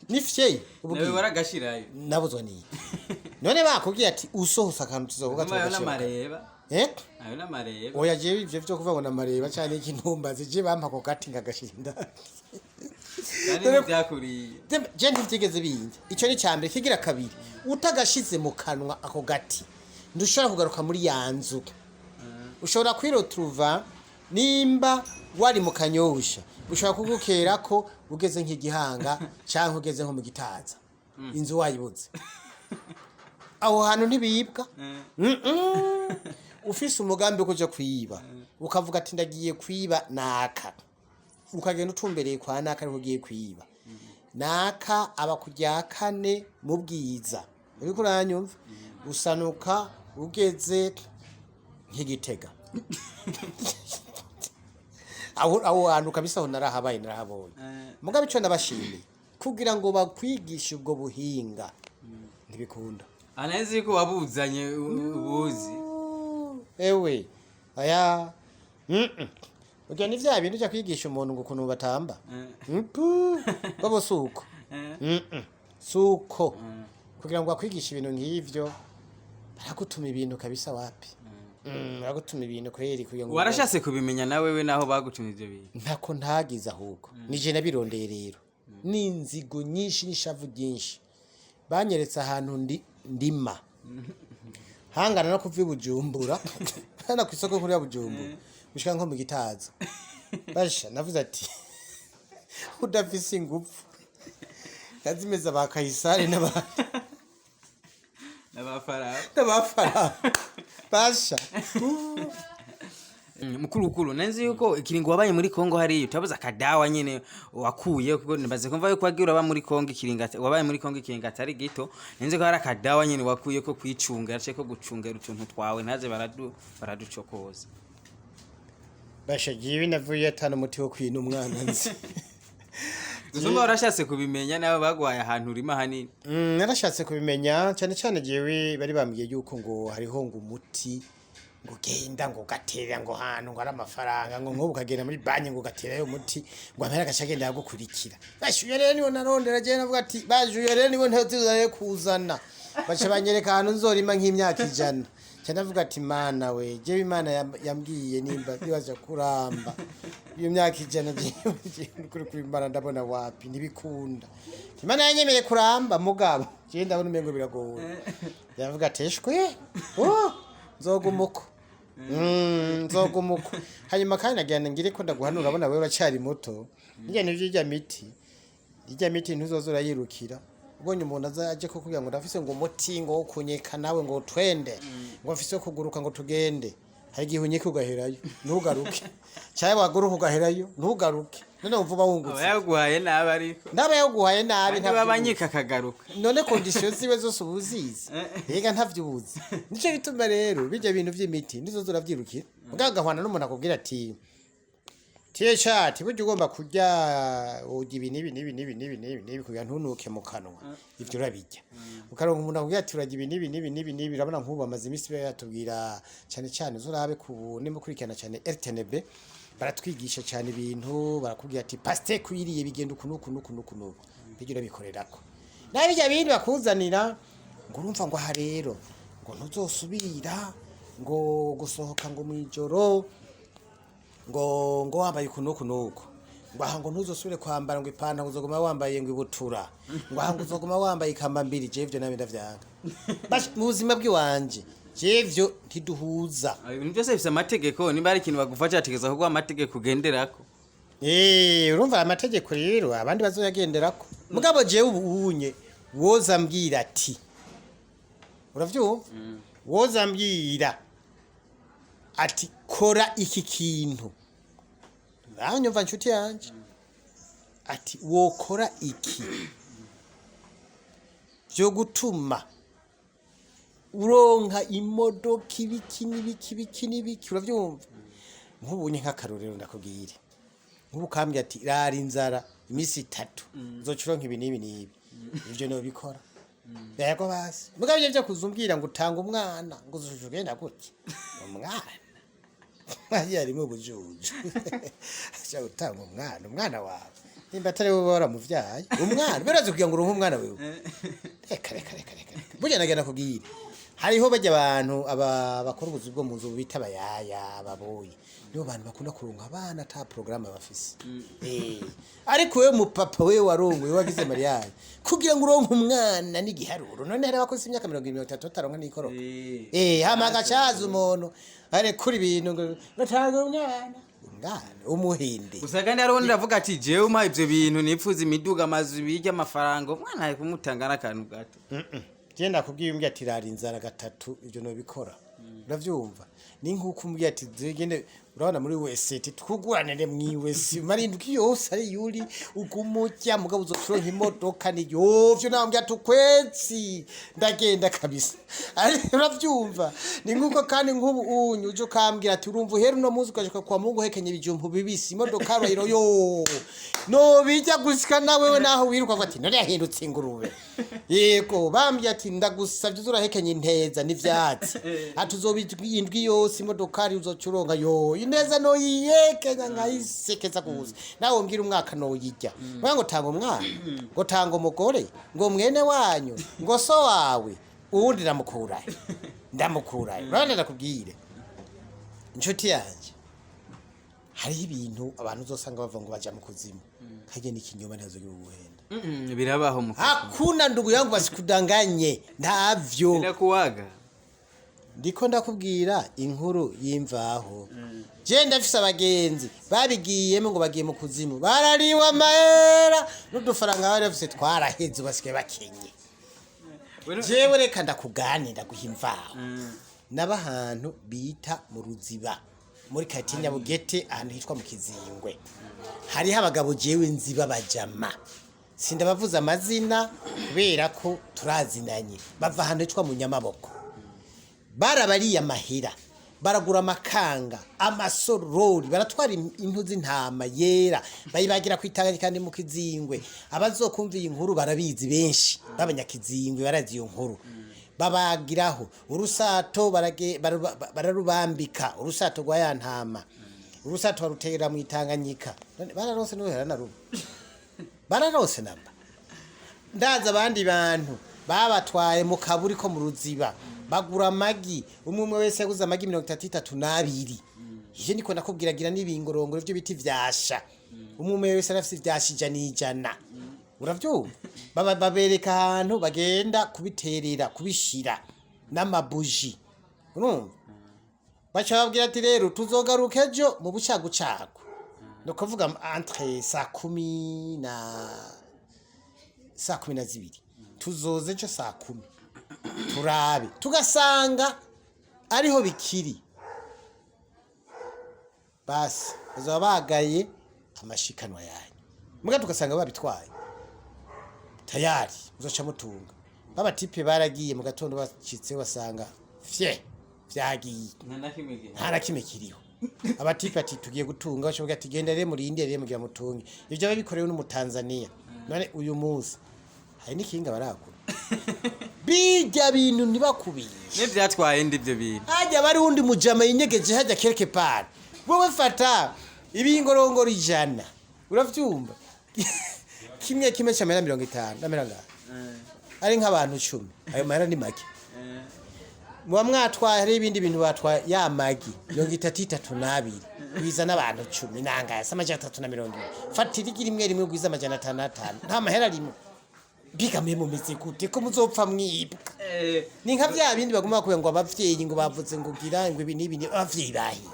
Ni fyeyi Nawe ububwiye. Waragashirayo? Nabuzwa niki none? Bakubwiye ati usohotse akantu tuzovuga Ayo tugashyira. n'amareba. Eh. Ayo n'amareba. Oya, jewe ivyo vyo kuvuga ngo namareba canke iki, ntumbaze. Je bampa ako gati nkagashira indani. Kandi ntibyakuriye? Je ntivyigeze bindi. Ico ni ca mbere. Kigira kabiri, utagashize mu kanwa ako gati ntushobora kugaruka muri ya nzu. Ushobora kwiroturuva nimba wari mu Kanyosha, ushobora kugukera ko ugeze nk'igihanga canke ugeze nko mu Gitaza, inzu wayibuze. Aho hantu ntibibwa. Ufise umugambi wo kuja kwiba, ukavuga ati ndagiye kwiba naka, ukagenda utumbereye kwa naka ariho ugiye kwiba, naka aba kurya kane mu Bwiza, uriko uranyumva, usanuka ugeze nk'igitega. Aho hantu kabisa aho narahabaye, narahabonye. Mugabo ico ndabashimiye, kugira ngo bakwigishe ubwo buhinga ntibikunda. Anazi ko wabuzanye ubuzi. Ewe, aya. Urya ni vya bintu uja kwigisha umuntu ngo ukuntu batamba. Mpu, bobo suko. Suko kugira ngo akwigishe ibintu nk'ivyo baragutuma ibintu kabisa, wapi. Baragutuma ibintu kweri kugira ngo Warashatse kubimenya nawe we naho bagutumye ivyo bintu? Ntako ntagize, ahubwo nije nabirondeye rero n'inzigo nyinshi n'ishavu ryinshi. Banyeretse ahantu ndi ndima hangana no kuva i Bujumbura hano ku isoko nkuru ya Bujumbura gushika nko mu Gitaza. Basha navuze ati udafise ingufu kazimeza ba Kayisari n'abandi N'abafarawo. N'abafarawo basha. Mukuru kuru nanzi yuko ikiringo wabaye muri Kongo hariya utabuze akadawa nyene wakuye, kuko nibaze kumva yuko wagiye uraba muri Kongo ikiringo wabaye muri Kongo ikiringo atari gito. Nanzi ko hari akadawa nyene wakuye ko kwicunga ko gucungera utuntu twawe ntaze baraducokoza. Basha, jiwe navuye atana umuti wo kwina umwana nzi. Gusa umva warashatse kubimenya nawe bagwaye ahantu urima hanini? Narashatse kubimenya cyane cyane jewe bari bambwiye yuko ngo hariho ngo umuti ngo ugenda ngo ugatera ngo hantu ngo ari amafaranga, ngo nk'ubu ukagenda muri banki ngo ugaterayo umuti, ngo amahera agaca agenda yagukurikira. Bashuye rero niwo narondera jewe, navuga ati bajuye rero niwo ntetuzaye kuzana, baca banyereka ahantu nzorima nk'imyaka 100. Nca ndavuga ati mana we, jewe Imana yambwiye nimba bibaza kuramba iyo myaka 100, jewe kuri kubimara ndabona wapi, ntibikunda. Imana yanyemereye kuramba, mugabo jewe ndabona umengo biragoye. Ndavuga ati eshwe, oh, nzoguma uko. Nzoguma uko. Hanyuma kandi nagira ngire ko ndaguhanura, urabona wewe uracyari muto, njye nivyo irya miti ntuzoza urayirukira. Ubonye umuntu aza aje kukubwira ngo ndafise ngo umuti ngo wo kunyeka nawe ngo twende, ngo mfise wo kuguruka ngo tugende, hari igihe unyeka ugaherayo ntugaruke, cyangwa waguruka ugaherayo ntugaruke. None wumva uba wungutse? Aba yaguhaye nabi ariko. Ndaba yaguhaye nabi. Kandi Ntabyo. babanyika akagaruka. None conditions ziwe zose uba uzizi? Yega, ntavyo ubuzi. Nico bituma rero bijya bintu vy'imiti nizo zuravyirukira mugabo ugahwana n'umuntu akubwira ati tiye shati burya ugomba kurya, urya ibi n'ibi n'ibi n'ibi n'ibi n'ibi n'ibi kugira ntunuke mu kanwa, ivyo urabirya. Ukaronka umuntu akubwira ati urarya ibi n'ibi n'ibi n'ibi n'ibi. Urabona nk'ubu bamaze iminsi bayatubwira cyane cyane, uzurabe ku nimba ukurikirana cyane RTNB, baratwigisha cyane ibintu, barakubwira ati pastèque uyiriye bigenda uku n'uku n'uku n'uku n'uku, bijya urabikorerako. Nawe bijya bindi bakuzanira ngo urumva ngo aha rero ngo ntuzosubira ngo gusohoka ngo mw'ijoro. ngo wambaye uku n'uku n'uku, ngo aha ngo ntuzosubire kwambara ngo ipantaro, ngo uzoguma wambaye ngo ibutura, ngo aha ngo uzoguma wambaye ikambambiri. Jewe ivyo nabe ndavyanga. Basha, mu buzima bw'iwanje jewe ivyo ntiduhuza. Ibintu byose bifise amategeko. Niba hari ikintu bagufasha, hategerezwa kuguha amategeko ugenderako. Urumva amategeko rero abandi bazoyagenderako, mugabo jewe ubu unye woza mbwira ati, uravyumva, woza mbwira ati kora iki kintu, uranyumva nshuti yanje, ati wokora iki vyo gutuma uronka imodoka, ibiki n'ibiki, ibiki n'ibiki, uravyumva? Nk'ubu ni nk'akarorero ndakubwire, nk'ubu ukambwira ati rara inzara iminsi 3, uzoca uronka ibi n'ibi n'ibi, ivyo nobikora, yego basi. Mugabo ivyo vyo kuzumbwira ngo utanga umwana, ngo uzoca ugenda gutya umwana, hariya harimo ubujuju. Aca gutanga umwana, umwana wawe nimba atari wowe waramuvyaye umwana, birazi kugira ngo uronke umwana wewe. Reka reka reka reka reka, burya nagenda kubwira, hariho bajya abantu aba bakora ubuzi bwo mu nzu bita abayaya, ababoyi, nibo bantu bakunda kuronka abana ata porogaramu bafise. Ariko wewe mupapa, wewe warongoye, wagize mariage, kugira ngo uronke umwana n'igiharuro. None hari abakozi imyaka 70, 30 bataronka n'ikoroka. Hama agacaza umuntu arekura ibintu ngo batanga umwana, umwana umuhinde. Gusa kandi hariho ndavuga ati jewe umpa ivyo bintu nipfuza, imiduga, amazu, ibirya, amafaranga, umwana ari kumutanga n'akantu gato. Je ndakubwiye, umbwiye ati rara inzara gatatu, ibyo nobikora, uravyumva? Ni nkuko umbwiye ati zigende, urabona muri wese twuguranire mwiwese marindwi yose ari yuri ugumurya, mugabo uzoturonka imodoka ni yovyo, nambwiye ati ukwezi ndagenda kabisa. Ari uravyumva? Ni nkuko kandi nk'ubu unyu uje ukambwira ati urumva uhera uno munsi ukashika kwa Mungu uhekenye ibijumbu bibisi, imodoka rero yo no bijya gushika nawewe naho wiruka ngo ati none yahindutse ingurube. Yego, bambwiye ati ndagusavye uzurahekenye inteza n'ivyatsi, ati uzoba indwi yose, imodokari uzocuronka, yo ineza no yiyekenya nkayisekeza gusa. Nawe mbwira umwaka noyijya mwa ngo tanga umwana, ngo tanga umugore, ngo mwene wanyu, ngo so wawe, uwundi ndamukurahe, ndamukurahe? Urabona, ndakubwire inshuti yanjye, hariho ibintu abantu uzosanga bavuga ngo baja mu kuzimu, kajye n'ikinyoma, ntazogira uguhenda. Birabaho mu Hakuna, ndugu yangu, basikudanganye, ntavyo. Birakuwaga. Ndiko ndakubwira inkuru y'imvaho. Je ndafise abagenzi babigiyemo ngo bagiye mu kuzimu, barariwe amahera n'udufaranga bari bafise twaraheze, basigaye bakenye. Jewe reka ndakuganira, ndaguha imvaho. Naba ahantu bita mu Ruziba, muri karitsiye Nyabugete, ahantu hitwa mu Kizingwe. Hariho abagabo jewe nzi b'abajama, sindabavuza amazina kubera ko turazinanye, bava ahantu hitwa mu Nyamaboko. Barabariye amahera, baragura amakanga, amasorori, baratwara impu z'intama yera, bayibagira ku Itanganyika. Kandi mu Kizingwe, abazokumva iyi nkuru barabizi, benshi b'abanyakizingwe barazi iyo nkuru. Babagiraho urusato, bararubambika urusato rwa ya ntama, urusato barutera mu Itanganyika. None bararose n'uhera na rumwe bararose namba. Ndaza abandi bantu babatwaye mu kaburi ko mu Ruziba, bagura amagi, umwe umwe wese yaguze amagi 32. Ivyo niko nakubwiragira n'ibingorongoro vyo biti vyasha, umwe umwe wese arafise ivyasha 100, uravyumva? Baba babereka ahantu bagenda kubiterera, kubishira n'amabuji, urumva? Baca babwira ati rero tuzogaruka ejo mu bucagucagu, ni ukuvuga entre saa 10 na saa 12, tuzoze ejo saa 10 turabe, tugasanga ariho bikiri, basi bazaba bagaye amashikanwa yanyu, muga tugasanga babitwaye tayari, muzoca mutunga. Babatipe baragiye mu gatondo, bacitse basanga fye vyagiye, nta na kimwe kiriho. Abatipe ati tugiye gutunga, bashoboka ati genda rero murinde rero mugira mutunge. Ivyo babikorewe n'Umutanzania. None uyu munsi hari n'ikinga barakura bijya bintu ntibakubiye. N'ivyatwaye ndi ivyo bintu. Hajya bari wundi mujama yinyegeje hajya quelque part. Wowe fata ibingorongoro 100, uravyumva, kimwe kimwe c'amahera 50 n'amahera ngaho, ari nk'abantu 10, ayo mahera ni make. Muba mwatwaye, hariho ibindi bintu batwaye, ya magi 32 gwiza n'abantu 10 nangaye se 320. Fata irigi rimwe rimwe gwiza 505, nta mahera rimwe. Mbega mwe mumeze gute ko muzopfa mwibwa? Ni nka bya bindi baguma bakubwira ngo abavyeyi ngo bavuze ngo gira ngo ibi n'ibi, abavyeyi bahiye,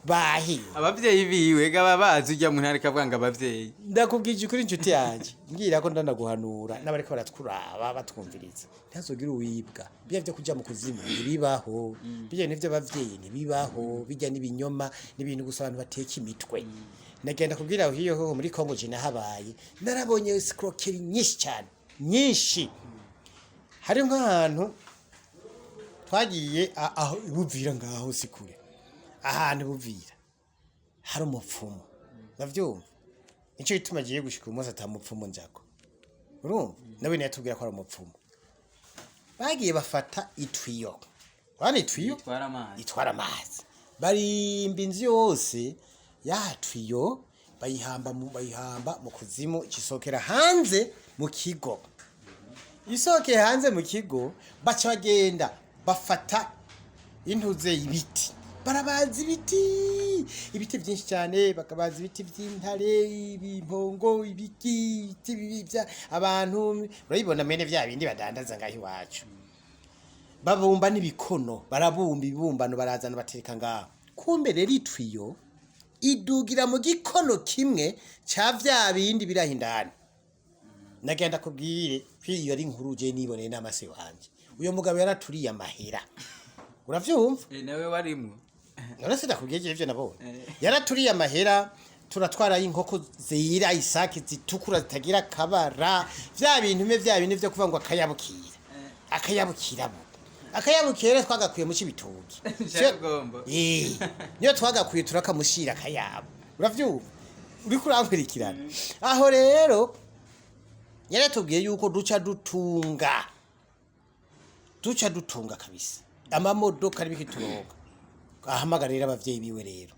bahiye. Abavyeyi biwe gaba bazi ujya mu ntara ikavuga ngo abavyeyi. Ndakubwije ukuri, inshuti yanjye, mbwira ko ndanaguhanura n'abariko baratwuraba batwumviriza, ntihazogire uwibwa. Bijya byo kuja mu kuzimu ntibibaho, bijya n'ivyo abavyeyi ntibibaho, bijya n'ibinyoma, n'ibintu gusa abantu bateka imitwe. Nagenda kubwira aho hiyo hoho muri Kongo je nahabaye, narabonye escroquerie nyinshi cyane, nyinshi. Hari nk'ahantu twagiye aho Buvira, ngaho si kure, ahantu Buvira hari umupfumu, ndavyumva. Nicyo gituma agiye gushika umunsi atamupfumu njako, urumva nawe yatubwira ko ari umupfumu. Bagiye bafata itwiyo, wana itwiyo itwara amazi. Itwara amazi, barimba inzu yose ya twiyo, bayihamba mu kuzimu, icisokera hanze mu kigo. Isokeye hanze mu kigo, baca bagenda bafata intuze, ibiti, barabaza ibiti, ibiti byinshi cyane, bakabaza ibiti by'intare, ibimpongo, ibiki, ibiti bibi bya abantu urabibona mene bya bindi badandaza ngaho iwacu. Babumba n'ibikono, barabumba ibibumbano, barazana batereka ngaho. Kumbe rero itwiyo idugira mu gikono kimwe ca vya bindi biraho indani. Nagenda kubwire ko iyo ari inkuru je niboneye n'amase wanje. Uyo mugabo yaraturiye amahera, uravyumva? Nawe warimwo? None sindakubwiye je ivyo nabonye? Yaraturiye amahera, turatwara inkoko zera, isake zitukura zitagira akabara, vya bintu bimwe, vya bintu vyo kuvuga ngo akayabukira, akayabukira bo akayabukira twagakuye mu Cibitoki. Cagombo. Eh, niyo twagakuye turakamushira akayabo, uravyumva? Uriko urankurikirana? Aho rero yaratubwiye yuko duca dutunga, duca dutunga kabisa amamodoka ari bikituronka. Ahamagara rero abavyeyi biwe, rero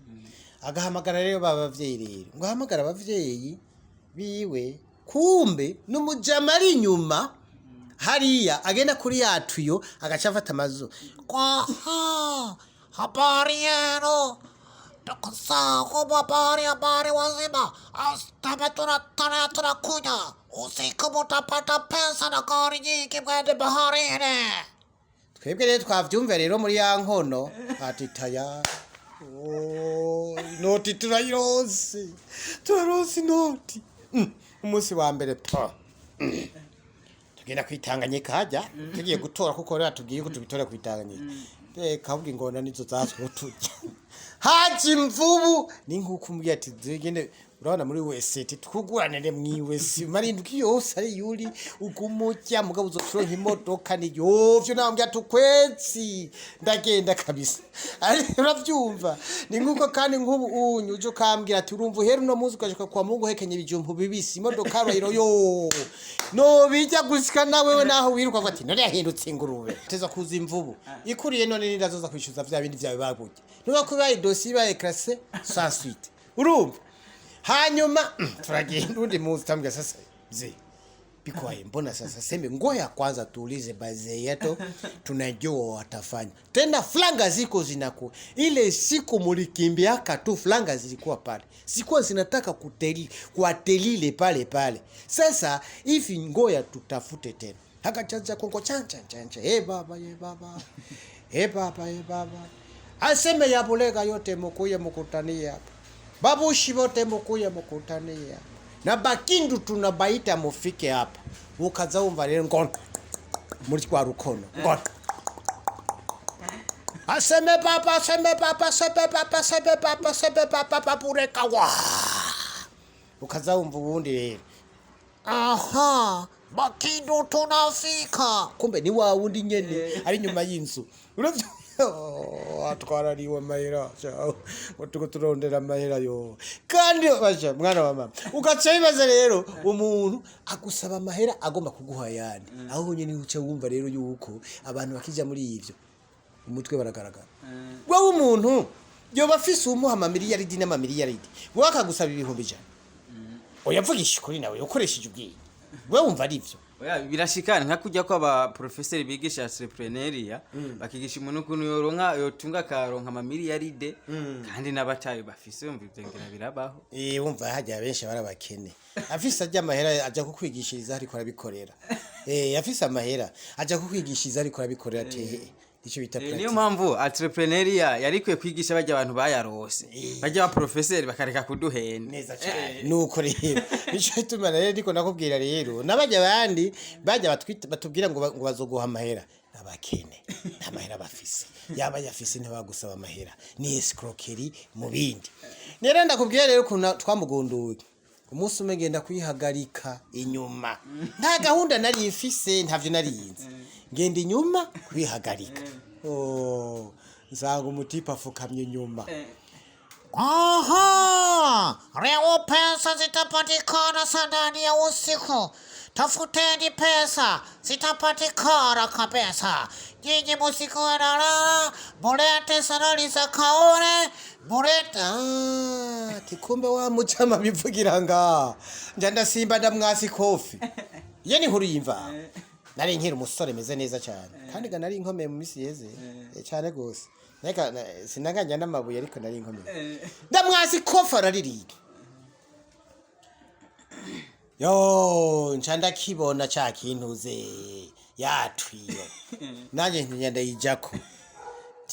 agahamagara rero ba bavyeyi, rero ngo ahamagara abavyeyi biwe, kumbe n'umujama ari inyuma hariya, agenda kuri ya tuyo agaca afata amazu Kwaha, habari yenu? Tuko sawa, habari, habari wazima. Astama tunatana tunakunya. Usiku mutapata pesa na gari nyingi mwende baharini. Twebwe rero twavyumva rero muri ya nkono ati taya, oh, inoti turayironse, turaronse inoti. Umunsi wa mbere pa tugenda kwitanganyika hajya tugiye gutora, kuko rero atubwiye ko tubitora kwitanganyika. Reka ahubwo ingona nizo zatwo turya, haje imvubu ni nkuko umbwiye ati zigende, urabona muri wese ati twuguranire mwiwese marindwi yose ari yuri ugumurya mugabo uzoturonka imodoka ni yovyo nambwiye ati ukwezi ndagenda kabisa. Ari uravyumva, ni nkuko kandi nk'ubu unyu uje ukambwira ati urumva uhera uno munsi ugashika kwa Mungu uhekenye ibijumbu bibisi, imodoka rayiro yo no bijya gushika nawewe naho wiruka ati none yahindutse ingurube teza kuza imvubu ikuriye, none nindazoza kwishyuza vya bindi vyawe bagurye nuba kubaye dossier ibaye classé sans suite, urumva? Hanyuma turagenda undi munsi, tambwira sasa mzee bikwaye, mbona sasa sembe, ngoya kwanza tuulize bazee yetu, tunajua watafanya tena. Flanga ziko zinaku ile siku mulikimbiaka tu, flanga zilikuwa pale, zilikuwa zinataka kuteli kuatelile pale pale. Sasa hivi ngoya tutafute tena hakachacha kongo chancha chancha, he baba, ye baba, he baba, he baba, aseme yabulega yote mukuye mukutanie hapa, babushi bote mukuye mukutanie hapa, na bakindu tunabaita mufike hapa. Ukaza wumva rero ngo muri kwa rukono ngo aseme papa, aseme papa, aseme papa, aseme papa, aseme papa papureka wa ukaza wumva ubundi rero Aha, Makindu tunafika. Kumbe ni wa wundi nyene ari nyuma y'inzu, uravyo? Atwarariwe amahera ngo tuko turondera amahera yo kandi basha mwana wa mama. Ugaca wibaza rero umuntu agusaba amahera agomba kuguha ayandi, aho nyene uca wumva rero yuko abantu bakija muri ivyo umutwe baragaragara. Wowe umuntu yoba afise umuha amamiliyaridi n'amamiliyaridi, wowe akagusaba 100,000, oya, vugisha ukuri nawe ukoresheje ubwenge, wewe wumva ari ivyo? Oya, birashikana nka kujya ko aba professeur bigisha entrepreneuriat, bakigisha umuntu ukuntu yoronka, yotunga, akaronka amamiliyaride, kandi n'abatayo bafise. Umva, ivyo ngira birabaho. Eh, wumva hajya benshi barabakene, afise ajya amahera aja kukwigishiriza ariko arabikorera. Afise amahera aja kukwigishiriza ariko arabikorera, ati nicyo bita Niyo pratique. mpamvu entrepreneuriat yari ikwiye kwigisha bajya abantu bayarose, bajya ba professeur bakareka kuduhenda. Neza cyane. Nuko rero nico gituma rero ndiko nakubwira rero, n'abajya abandi bajya batwita batubwira ngo ngo bazoguha amahera, n'abakene nta mahera bafise. Yaba yafise ntibagusaba amahera, ni escroquerie mu bindi. Rero ndakubwira rero ukuntu twamugunduye. Umunsi umwe ngenda kwihagarika inyuma, nta gahunda nari mfise, ntavyo narinzi, ngenda inyuma kwihagarika. Oh, nsanga umutipe afukamye inyuma. Aha, leo pesa zitapatikana saa 8 ya usiku. Tafuteni pesa, zitapatikana kabisa. Nyinyi musikuwe nalala, mulete salali za kaole, mulete. Ah, ati kumbe wa mucama bivugira nga nja ndasimba ndamwasi kofi. Iyo ni inkuru y'imvaho. Nari nkiri umusore meze neza cyane, kandi ga nari inkomeye mu misi yeze. Cyane gose. Neka sinanganya n'amabuye, ariko nari inkomeye. Ndamwasi kofi araririye. Yo nca ndakibona ca kintuze yatwiyo, nanjye ntinya ndayijako.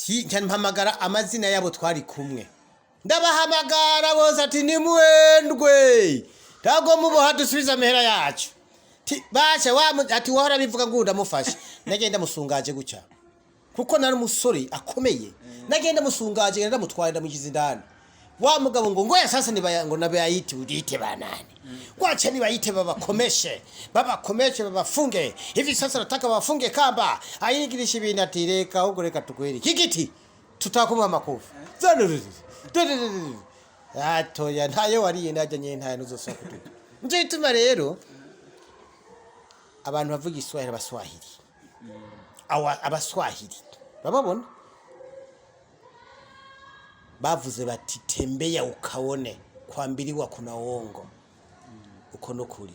Nca mpamagara amazina yabo twari kumwe, ndabahamagara bose ati nimuhendwe, ntabwo muboha, dusubize amahera yacu. Ti, basha wa ati wahora bivuga ngo ndamufashe. Nagenda musungaje gutya kuko nari umusore akomeye, nagenda musungaje, ngenda ndamutwaye, ndamugize indani. Wa mugabo ngo ya sasa nibaya ngo nabayite urite banani, wacha nibayite babakomeshe, babakomeshe, babafunge hivi sasa, nataka bafunge kamba. Ayigirisha ibintu ati reka ahubwo reka tukwereke igiti tutakumuha amakofi. Atoya ntayo wariye najya nyine ntayo nuzosaba kutuka. Nico gituma rero abantu bavuga Iswahili, Abaswahili, Abaswahili bababona bavuze bati tembea ukaone, kuambiliwa kuna uongo. Uko nukuri.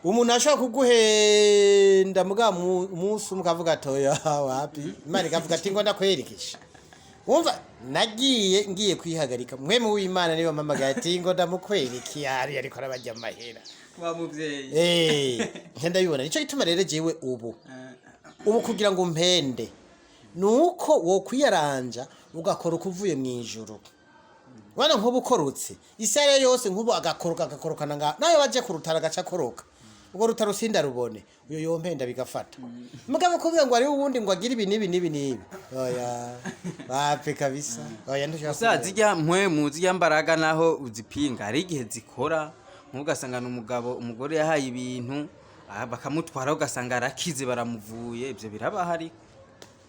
Umuntu ashobora kuguhenda muga umunsi umwe ukavuga atoya wapi, Imana ikavuga ati ngo ndakwerekesha. Wumva nagiye ngiye kwihagarika, mwe mu w'Imana niba mpamagaye ati ngo ndamukwerekeye hari ariko arabajya amahera. Wa muvyeyi. Nca ndabibona. Nico gituma rero jewe ubu kugira ngo mpende nuko wokwiyaranja ugakora uko uvuye mu ijuru. Wana nk'ubu ukorotse isaha yose, nk'ubu agakoroka agakorokana nga nawe baje ku rutaro agaca akoroka ubwo rutaro sindarubone, uyo yompenda bigafata. Mugabo kuvuga ngo hariho uwundi ngo agire ibi n'ibi n'ibi n'ibi, oya wapi kabisa, oya ntushobora Gusa kumenya. zijya mpwemu, zijya mbaraga, naho uzipinga hari igihe zikora, nk'ugasanga ni umugabo umugore yahaye ibintu, bakamutwara ugasanga arakize, baramuvuye. Ibyo biraba ariko.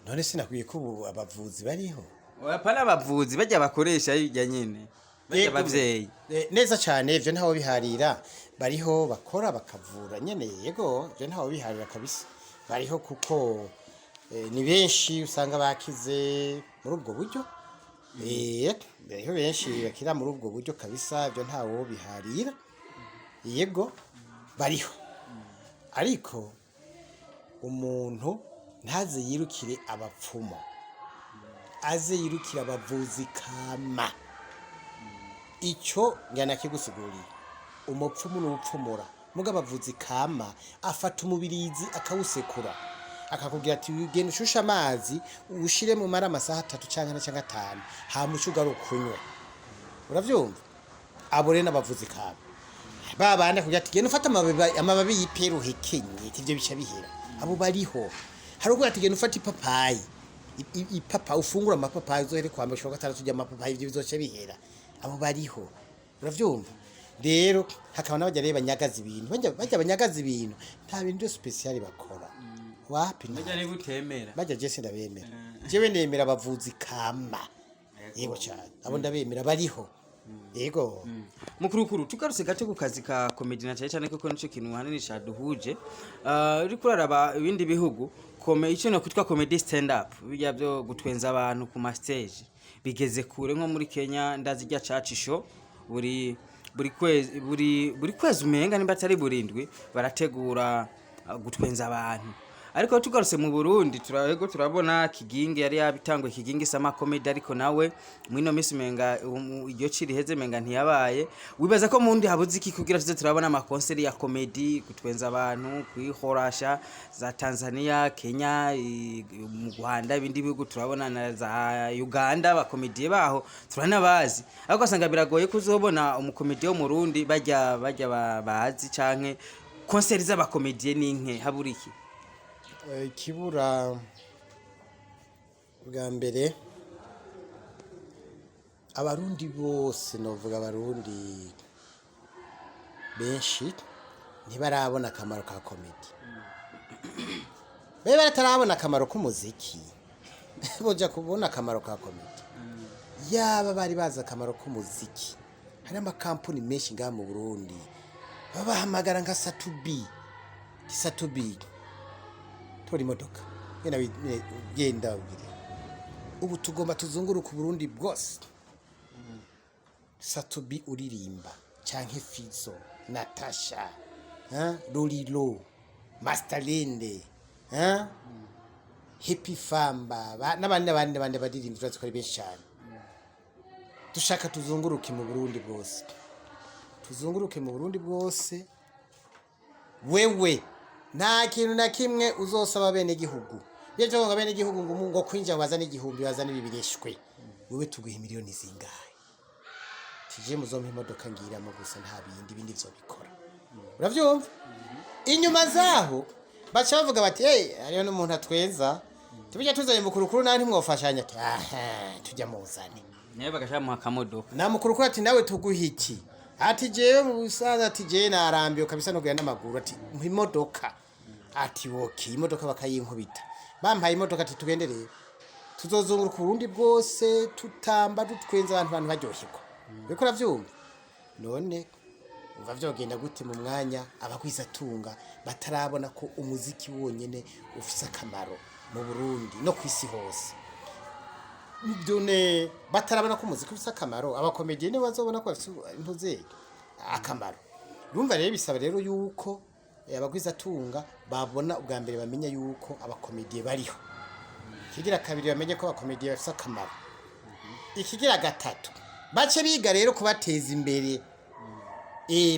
None sinakwiye ko ubu abavuzi bariho? Apana abavuzi bajya bakoresha hirya nyene, bajya Yego. abavyeyi. Neza cyane, ivyo ntawe biharira, bariho bakora bakavura nyene. Yego, ivyo ntawe biharira kabisa, bariho kuko ni benshi usanga bakize muri ubwo buryo. Bariho benshi bakira muri ubwo buryo kabisa, ivyo ntawo biharira. Yego, bariho, ariko umuntu ntaze yirukire abapfumu, aze yirukire abavuzi kama. Icyo njyana kigusiguriye, umupfumu n'upfumura, muga abavuzi kama afata umubirizi akawusekura, akakubwira ati genda ushushe amazi uwushire mu mara amasaha 3 canke 4 canke 5, hama uce ugaruka unywe. Uravyumva? Abo rero n'abavuzi kama. Ba bandi akubwira ati genda ufate amababi y'ipera uhekenye, ati ivyo bica bihera. Abo bariho. Hari ubwo ati genda ufate ipapayi, ipapa ufungura amapapayi, uzohere kwa mbere ushobora gatandatu urya amapapayi, ivyo bizoca bihera. Abo bariho. Uravyumva? Rero hakaba n'abajya rero banyagaza ibintu, bajya banyagaza ibintu, nta bintu byo spécial bakora, wapi nta. Bajya niba utemera. Bajya je sindabemera, jewe nemera abavuzi kama. Yego cyane, abo ndabemera, bariho, yego. Mukurukuru, tugarutse gato ku kazi ka comedy, na cyane cyane kuko nico kintu hanini caduhuje. Uriko uraraba ibindi bihugu, kome icyo no kwitwa comedy stand up, bijya byo gutwenza abantu ku ma stage, bigeze kure. Nko muri Kenya ndazi rya church show buri Buri kwezi, buri kwezi umenga nimba atari burindwi, barategura gutwenza abantu. Ariko tugarutse mu Burundi, turabego turabona Kigingi yari yabitanguye, Kigingi Summer Comedy, ariko nawe mwino minsi umenga iryo ciri heze menga ntiyabaye. Wibaza ko mundi habuze iki kugira tuze turabona amakonseri ya comedy, gutwenza abantu kwihorasha za Tanzania, Kenya, mu Rwanda, ibindi bihugu turabona na za Uganda, abakomediye baho turanabazi, ariko ugasanga biragoye kuzobona umukomediye wo mu Burundi bajya bazi, canke konseri z'abakomediye n'inke. Habura iki? Ikibura bwa mbere, Abarundi bose, novuga Abarundi benshi ntibarabona akamaro ka komedi. Babe batarabona akamaro k'umuziki, boja kubona akamaro ka komedi? Yaba bari bazi akamaro k'umuziki, hari amakampuni menshi ngaha mu Burundi babahamagara nka Satubi. Satubi, tora imodoka, genda, genda ubwire ubu tugomba tuzunguruka Uburundi bwose. Satubi uririmba canke Fizo, Natasha, hein? Lolilo, Masterlinde, hein? Happy Famba, n'abandi n'abandi n'abandi baririmbyi turazi ko ari benshi cyane. Dushaka tuzunguruke mu Burundi bwose, tuzunguruke mu Burundi bwose. Wewe nta kintu na kimwe uzosaba bene gihugu. Iyo cyo ngo bene gihugu ngo kwinjira ngo bazane 1000, bazane bibireshwe, wewe tuguha miliyoni zingahe? Tije muzompa imodoka ngiramo gusa, nta bindi bindi vyobikora. Uravyumva? Inyuma zaho baca bavuga bati: "Hey, hariho n'umuntu atweza, tubijya tuzanye mukurukuru, nawe ntimwofashanya." Ati: "Aha tujya muzane." Nawe bagashamuha akamodoka. Na mukurukuru ati: "Nawe tuguha iki?" Ati: "Jewe mu busaza," ati, "jewe narambiwe kabisa no kugenda n'amaguru." Ati: "Mpa imodoka." Ati: "Okay." Imodoka bakayinkubita. Bampaye imodoka, ati: "Tugende rero, tuzozunguruka Uburundi bwose, tutamba, dutwenza abantu, abantu baryoherwa." Uriko uravyumva? None umva vyogenda gute mu mwanya abagwizatunga batarabona ko umuziki wonyene ufise akamaro mu Burundi no kw'isi hose? Done batarabona ko umuziki ufise akamaro, abakomediye nibo bazobona ko bafise impuze akamaro? Urumva rero bisaba rero yuko abagwizatunga babona ubwa mbere, bamenya yuko abakomediye bariho. Ikigira kabiri, bamenye ko abakomediye bafise akamaro. Ikigira gatatu, bace biga rero kubateza imbere.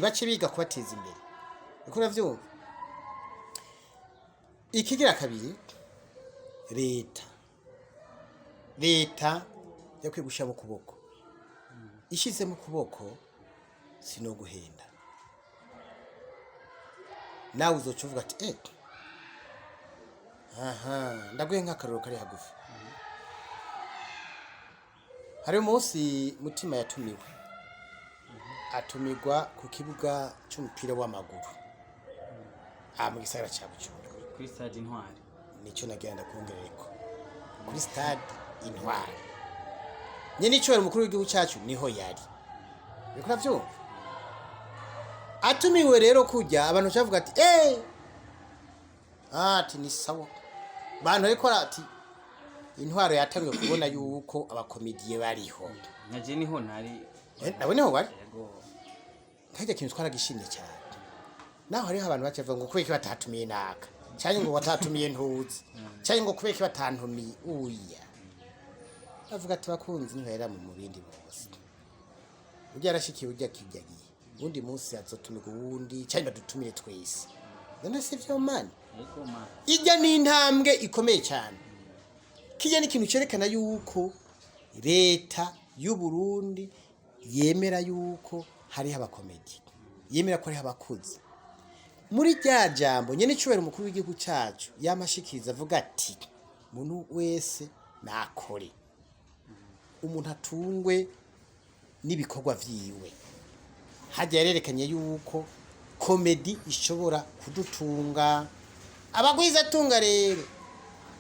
Bace biga kubateza imbere. Uko uravyumva? Ikigira kabiri, leta yakwiye gushyira mu kuboko, ishize mu kuboko sinoguhenda, nawe uzoca uvuga ati: "Eh, aha ndaguhe nk'akaroro kari hagufi." Hari umunsi Mutima yatumiwe, atumirwa ku kibuga cy'umupira w'amaguru aha mu gisagara cya Bujumbura. Kuri stade Intwari. Nicyo nagira ndakongerereko, kuri stade Intwari. Nyene icyubahiro umukuru w'igihugu cyacu niho yari. Uriko uravyumva? Atumiwe rero kujya, abantu bavuga ati: "Eh, ati ni sawa." Bantu ariko ati intwaro yatangiye kubona yuko abakomediye bariho. Naje niho nari. Nawe niho wari. Yego. Nkajya kintu twaragishimye cyane, naho hariho abantu bacavuga ngo kubera iki batatumiye naka, cyangwa ngo batatumiye ntuzi, cyangwa ngo kubera iki batantumiye uya. Bavuga ati: "Bakunzi, ntihera mu bindi bose, ujya arashikiye, ujya akijyagiye, uwundi munsi azotumirwa uwundi, cyangwa badutumire twese." None si vyo mani? Yego ma. Ijya ni intambwe ikomeye cyane. Kijya ni ikintu cyerekana yuko leta y'u Burundi yemera yuko hariho abakomedi, yemera ko hariho abakuzi. Muri rya jambo nyene icubahiro umukuru w'igihugu cyacu yamashikiriza avuga ati: "Umuntu wese nakore, umuntu atungwe n'ibikorwa vyiwe." Hajya yarerekanye yuko komedi ishobora kudutunga. Abagwizatunga rero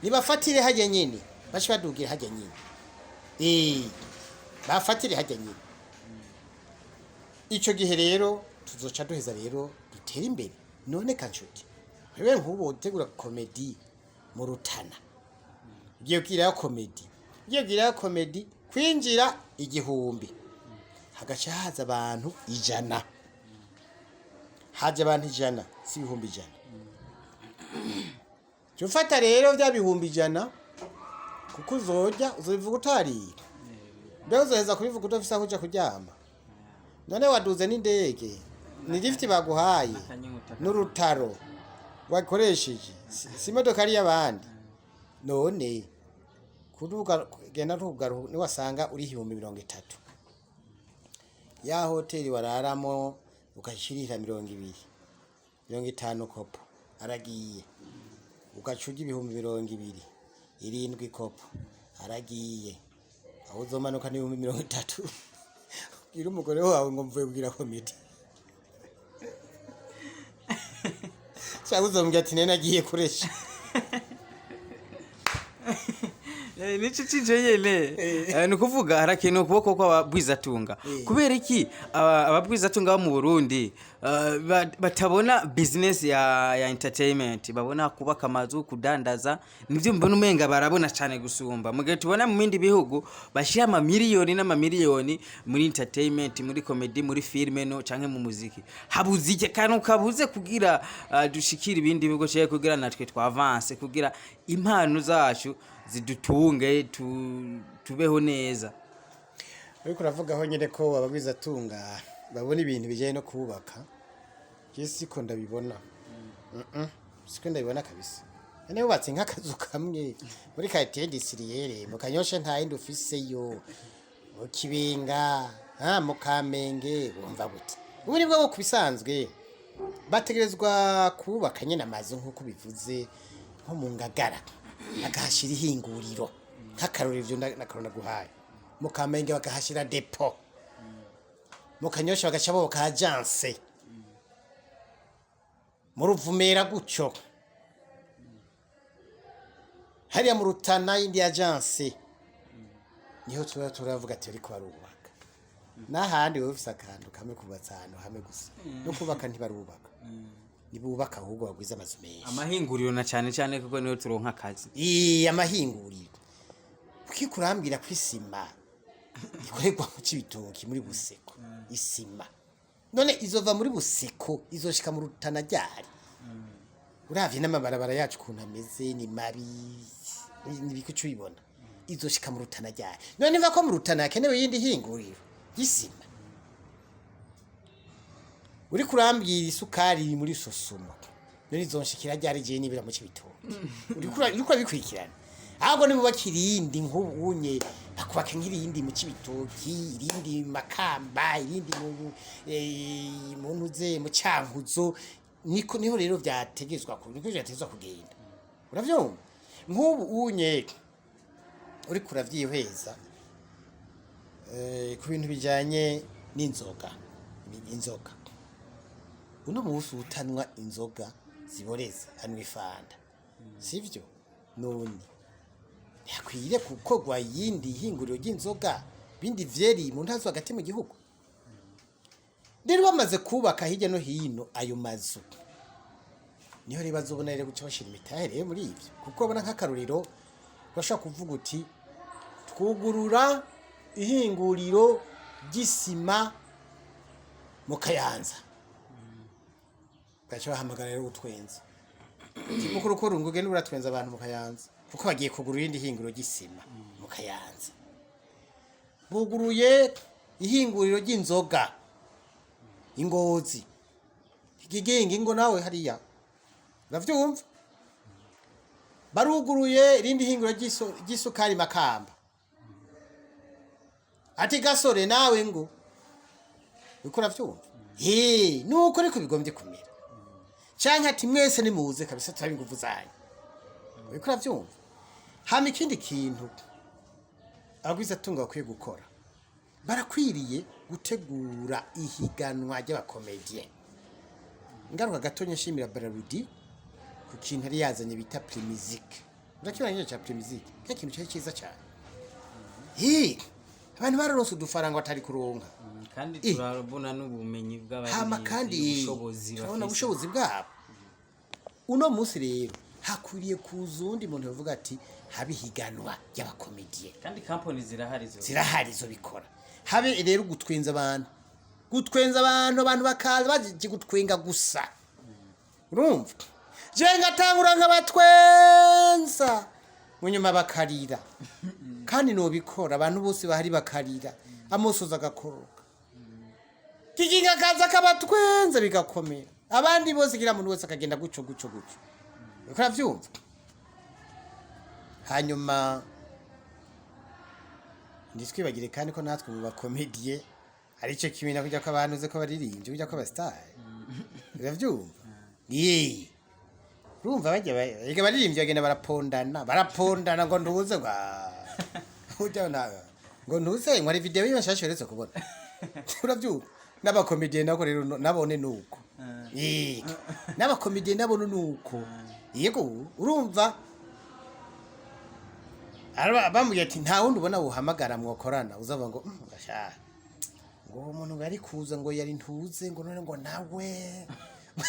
nibafatire hajya nyene, bace badugira hajya nyene, bafatire hajya nyene. Ico gihe rero tuzoca duheza rero dutere imbere. None kanshuti, wewe nk'ubu utegura komedi mu Rutana, ugiye kugirayo komedi, ugiye kugirayo komedi, kwinjira 1000. Hagaca haza abantu 100, haje abantu 100, si 100,000. Jya ufata rero bya 100,000, kuko uzojya uzobivuga utariye. Mbega uzoheza kubivuga udafise aho uja kuryama? None waduze n'indege, ni lift baguhaye, N'akanyota. n'urutaro wakoresheje, si imodoka ari iy'abandi. None kuduga genda ntugaruka, niwasanga uri 30,000, ya hoteli wararamo ukashirira 20, 50 kopo aragiye, ugaca urya 27,000 kopo aragiye, aho uzomanuka n'30,000. Ubwira umugore wawe ngo mvuye kugira comédie, cyangwa uzombwira ati nene agiye kuresha. Nico cije nyene. Ni ukuvuga harakenewe ukuboko kw'ababwizatunga. Kubera iki ababwizatunga bo mu Burundi batabona business ya entertainment, babona kubaka amazu, kudandaza? Nivyo mbona umenga barabona cyane gusumba, mu gihe tubona mu bindi bihugu bashyira amamiliyoni n'amamiliyoni muri entertainment, muri comedy, muri filme no canke mu muziki. Habuze iki kantu kabuze kugira dushikire ibindi bihugu, canke kugira natwe twavance, kugira impano zacu zidutunge, tubeho neza? Ariko uravugaho nyine ko abagwizatunga babona ibintu bijyanye no kubaka. Je siko ndabibona. Siko ndabibona kabisa. None wubatse nk'akazu kamwe muri quartier industrielle mu Kanyosha, nta yindi ufiseyo, mu Kibinga, ha mu Kamenge, wumva gute? Ubu nibwo bwo kubisanzwe bategerezwa kubaka nyine amazu nk'uko bivuze, nko mu Ngagara bakahashyira ihinguriro, nk'akarori, ivyo n'akarori naguhaye. Mu Kamenge bakahashyira dépôt, mu Kanyosha bagaca bubaka agence, mu Ruvumera gutyo, hariya mu Rutana yindi agence. Niho tuba turavuga ati ariko barubaka. N'ahandi wowe ufise akantu kamwe kubatse ahantu hamwe gusa, no kubaka ntibarubaka, nibubaka ahubwo bagwize amazu menshi. Amahinguriro na cyane cyane, kuko niyo turonka akazi. Iya, amahinguriro. Kuko urambwira ko isima ikorerwa mu Cibitoki muri Buseko, isima none izova muri Buseko izoshika mu Rutana ryari? Uravye n'amabarabara yacu ukuntu ameze, ni mabi, nibiko uca ubibona. Izoshika mu Rutana ryari? None niva ko mu Rutana hakenewe iyindi hinguriro y'isima, uriko urambwira isukari iri muri Sosumo, none izonshikira ryari jewe nibera mu Cibitoke? Uriko urabikurikirana. Ahubwo nibubaka irindi, nk'ubunye bakubaka nk'irindi mu Cibitoki, irindi mu Makamba, irindi mu ntuze, mu Cankuzo. Niko niho rero vyategezwa niko vyategezwa kugenda, uravyumva? Nk'ubu unye uriko uravyihweza, ku bintu bijanye n'inzoga, inzoga uno munsi utanwa inzoga ziboreza anywa ifanta, sivyo? None ntihakwiriye gukorwa iyindi hinguriro ry'inzoga, bindi vyeri mu ntara zo hagati mu gihugu? Rero bamaze kubaka hirya no hino ayo mazu, niho rero bazobona rero guca bashira imitahe rero muri ivyo. Kuko babona, nk'akarorero, urashobora kuvuga uti twugurura ihinguriro ry'isima mu Kayanza, gaca bahamagara rero utwenza mukuru kuru ngo ugende uratwenza abantu mu Kayanza, kuko bagiye kugura irindi hinguriro ry'isima mu Kayanza. Buguruye ihinguriro ry'inzoga Ingozi, ikigingi ngo nawe hariya, uravyumva? Baruguruye irindi hinguriro ry'isukari Makamba, ati gasore nawe ngo uriko uravyumva. He nuko ariko bigombye kumera, canke ati mwese nimuze kabisa turabe inguvu zanyu, uriko uravyumva? Hama ikindi kintu abagwizatunga bakwiye gukora, barakwiriye gutegura ihiganwa ry'abacomédiens. Ngaruka gatonya nshimira Brarudi ku kintu yari yazanye bita Primusic. Urakibona nyine cya Primusic, cya kintu cyari cyiza cyane. Hi abantu bararonse udufaranga batari kuronka. Kandi turabona n'ubumenyi Hama kandi bw'abaririmbyi, ubushobozi turabona bafise. Ubushobozi bwabo. Uno munsi rero hakwiriye kuza uwundi muntu yavuga ati haba ihiganwa ry'abacomédiens. Kandi kampani zirahari zo Zirahari zo bikora. Habe rero gutwenza abantu, gutwenza abantu, abantu bakaza baje gutwenga gusa. Urumva, je ngatangura nkabatwenza, munyuma bakarira, kandi nobikora abantu bose bahari bakarira, amosozi agakoroka. Kiginga akaza akabatwenza bigakomera, abandi bose, kila muntu wese akagenda guco guco guco. Uriko uravyumva? Hanyuma ntitwibagire kandi ko natwe mu bakomediye aricyo kimwe na kujya ko abantu uzi ko baririmbye, kujya ko abasitari, uravyumva? Yee, urumva bajya erega baririmbye bagenda barapondana, barapondana ngo ntuze ngo ujya nawe ngo ntuze ngo hari video yiwe nshasha uretse kubona, uravyumva? N'abakomediye nako rero nabone nuko. Yee, n'abakomediye nabone nuko. Yego, urumva bamubwiye ati nta wundi ubona wuhamagara mwokorana, uzavuga ngo gasha ngo uwo muntu ngo yari kuza ngo yari ntuze ngo none ngo nawe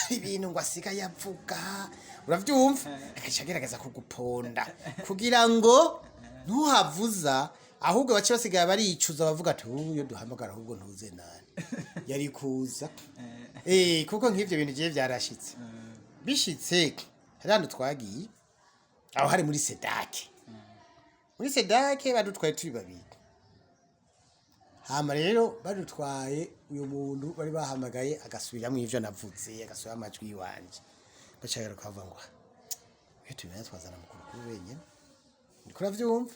ibintu ngo asigaye avuga, uravyumva? Agaca agerageza kuguponda kugira ngo ntuhavuza, ahubwo bace basigaye baricuza, bavuga ati uyu iyo duhamagara ahubwo ntuze nani yari kuza. Kuko nk'ivyo bintu giye byarashitse, bishitse hari ahantu twagiye, aho hari muri Sedake. Muri Sedake badutwaye turi babiri. Hama rero badutwaye, uyu muntu bari bahamagaye agasubiramwo ivyo navuze, agasubira amajwi yiwanje, baca bagaruka bavuga ngo iyo tubimenya twazana mukuru kuri wenyene. Ndiko uravyumva?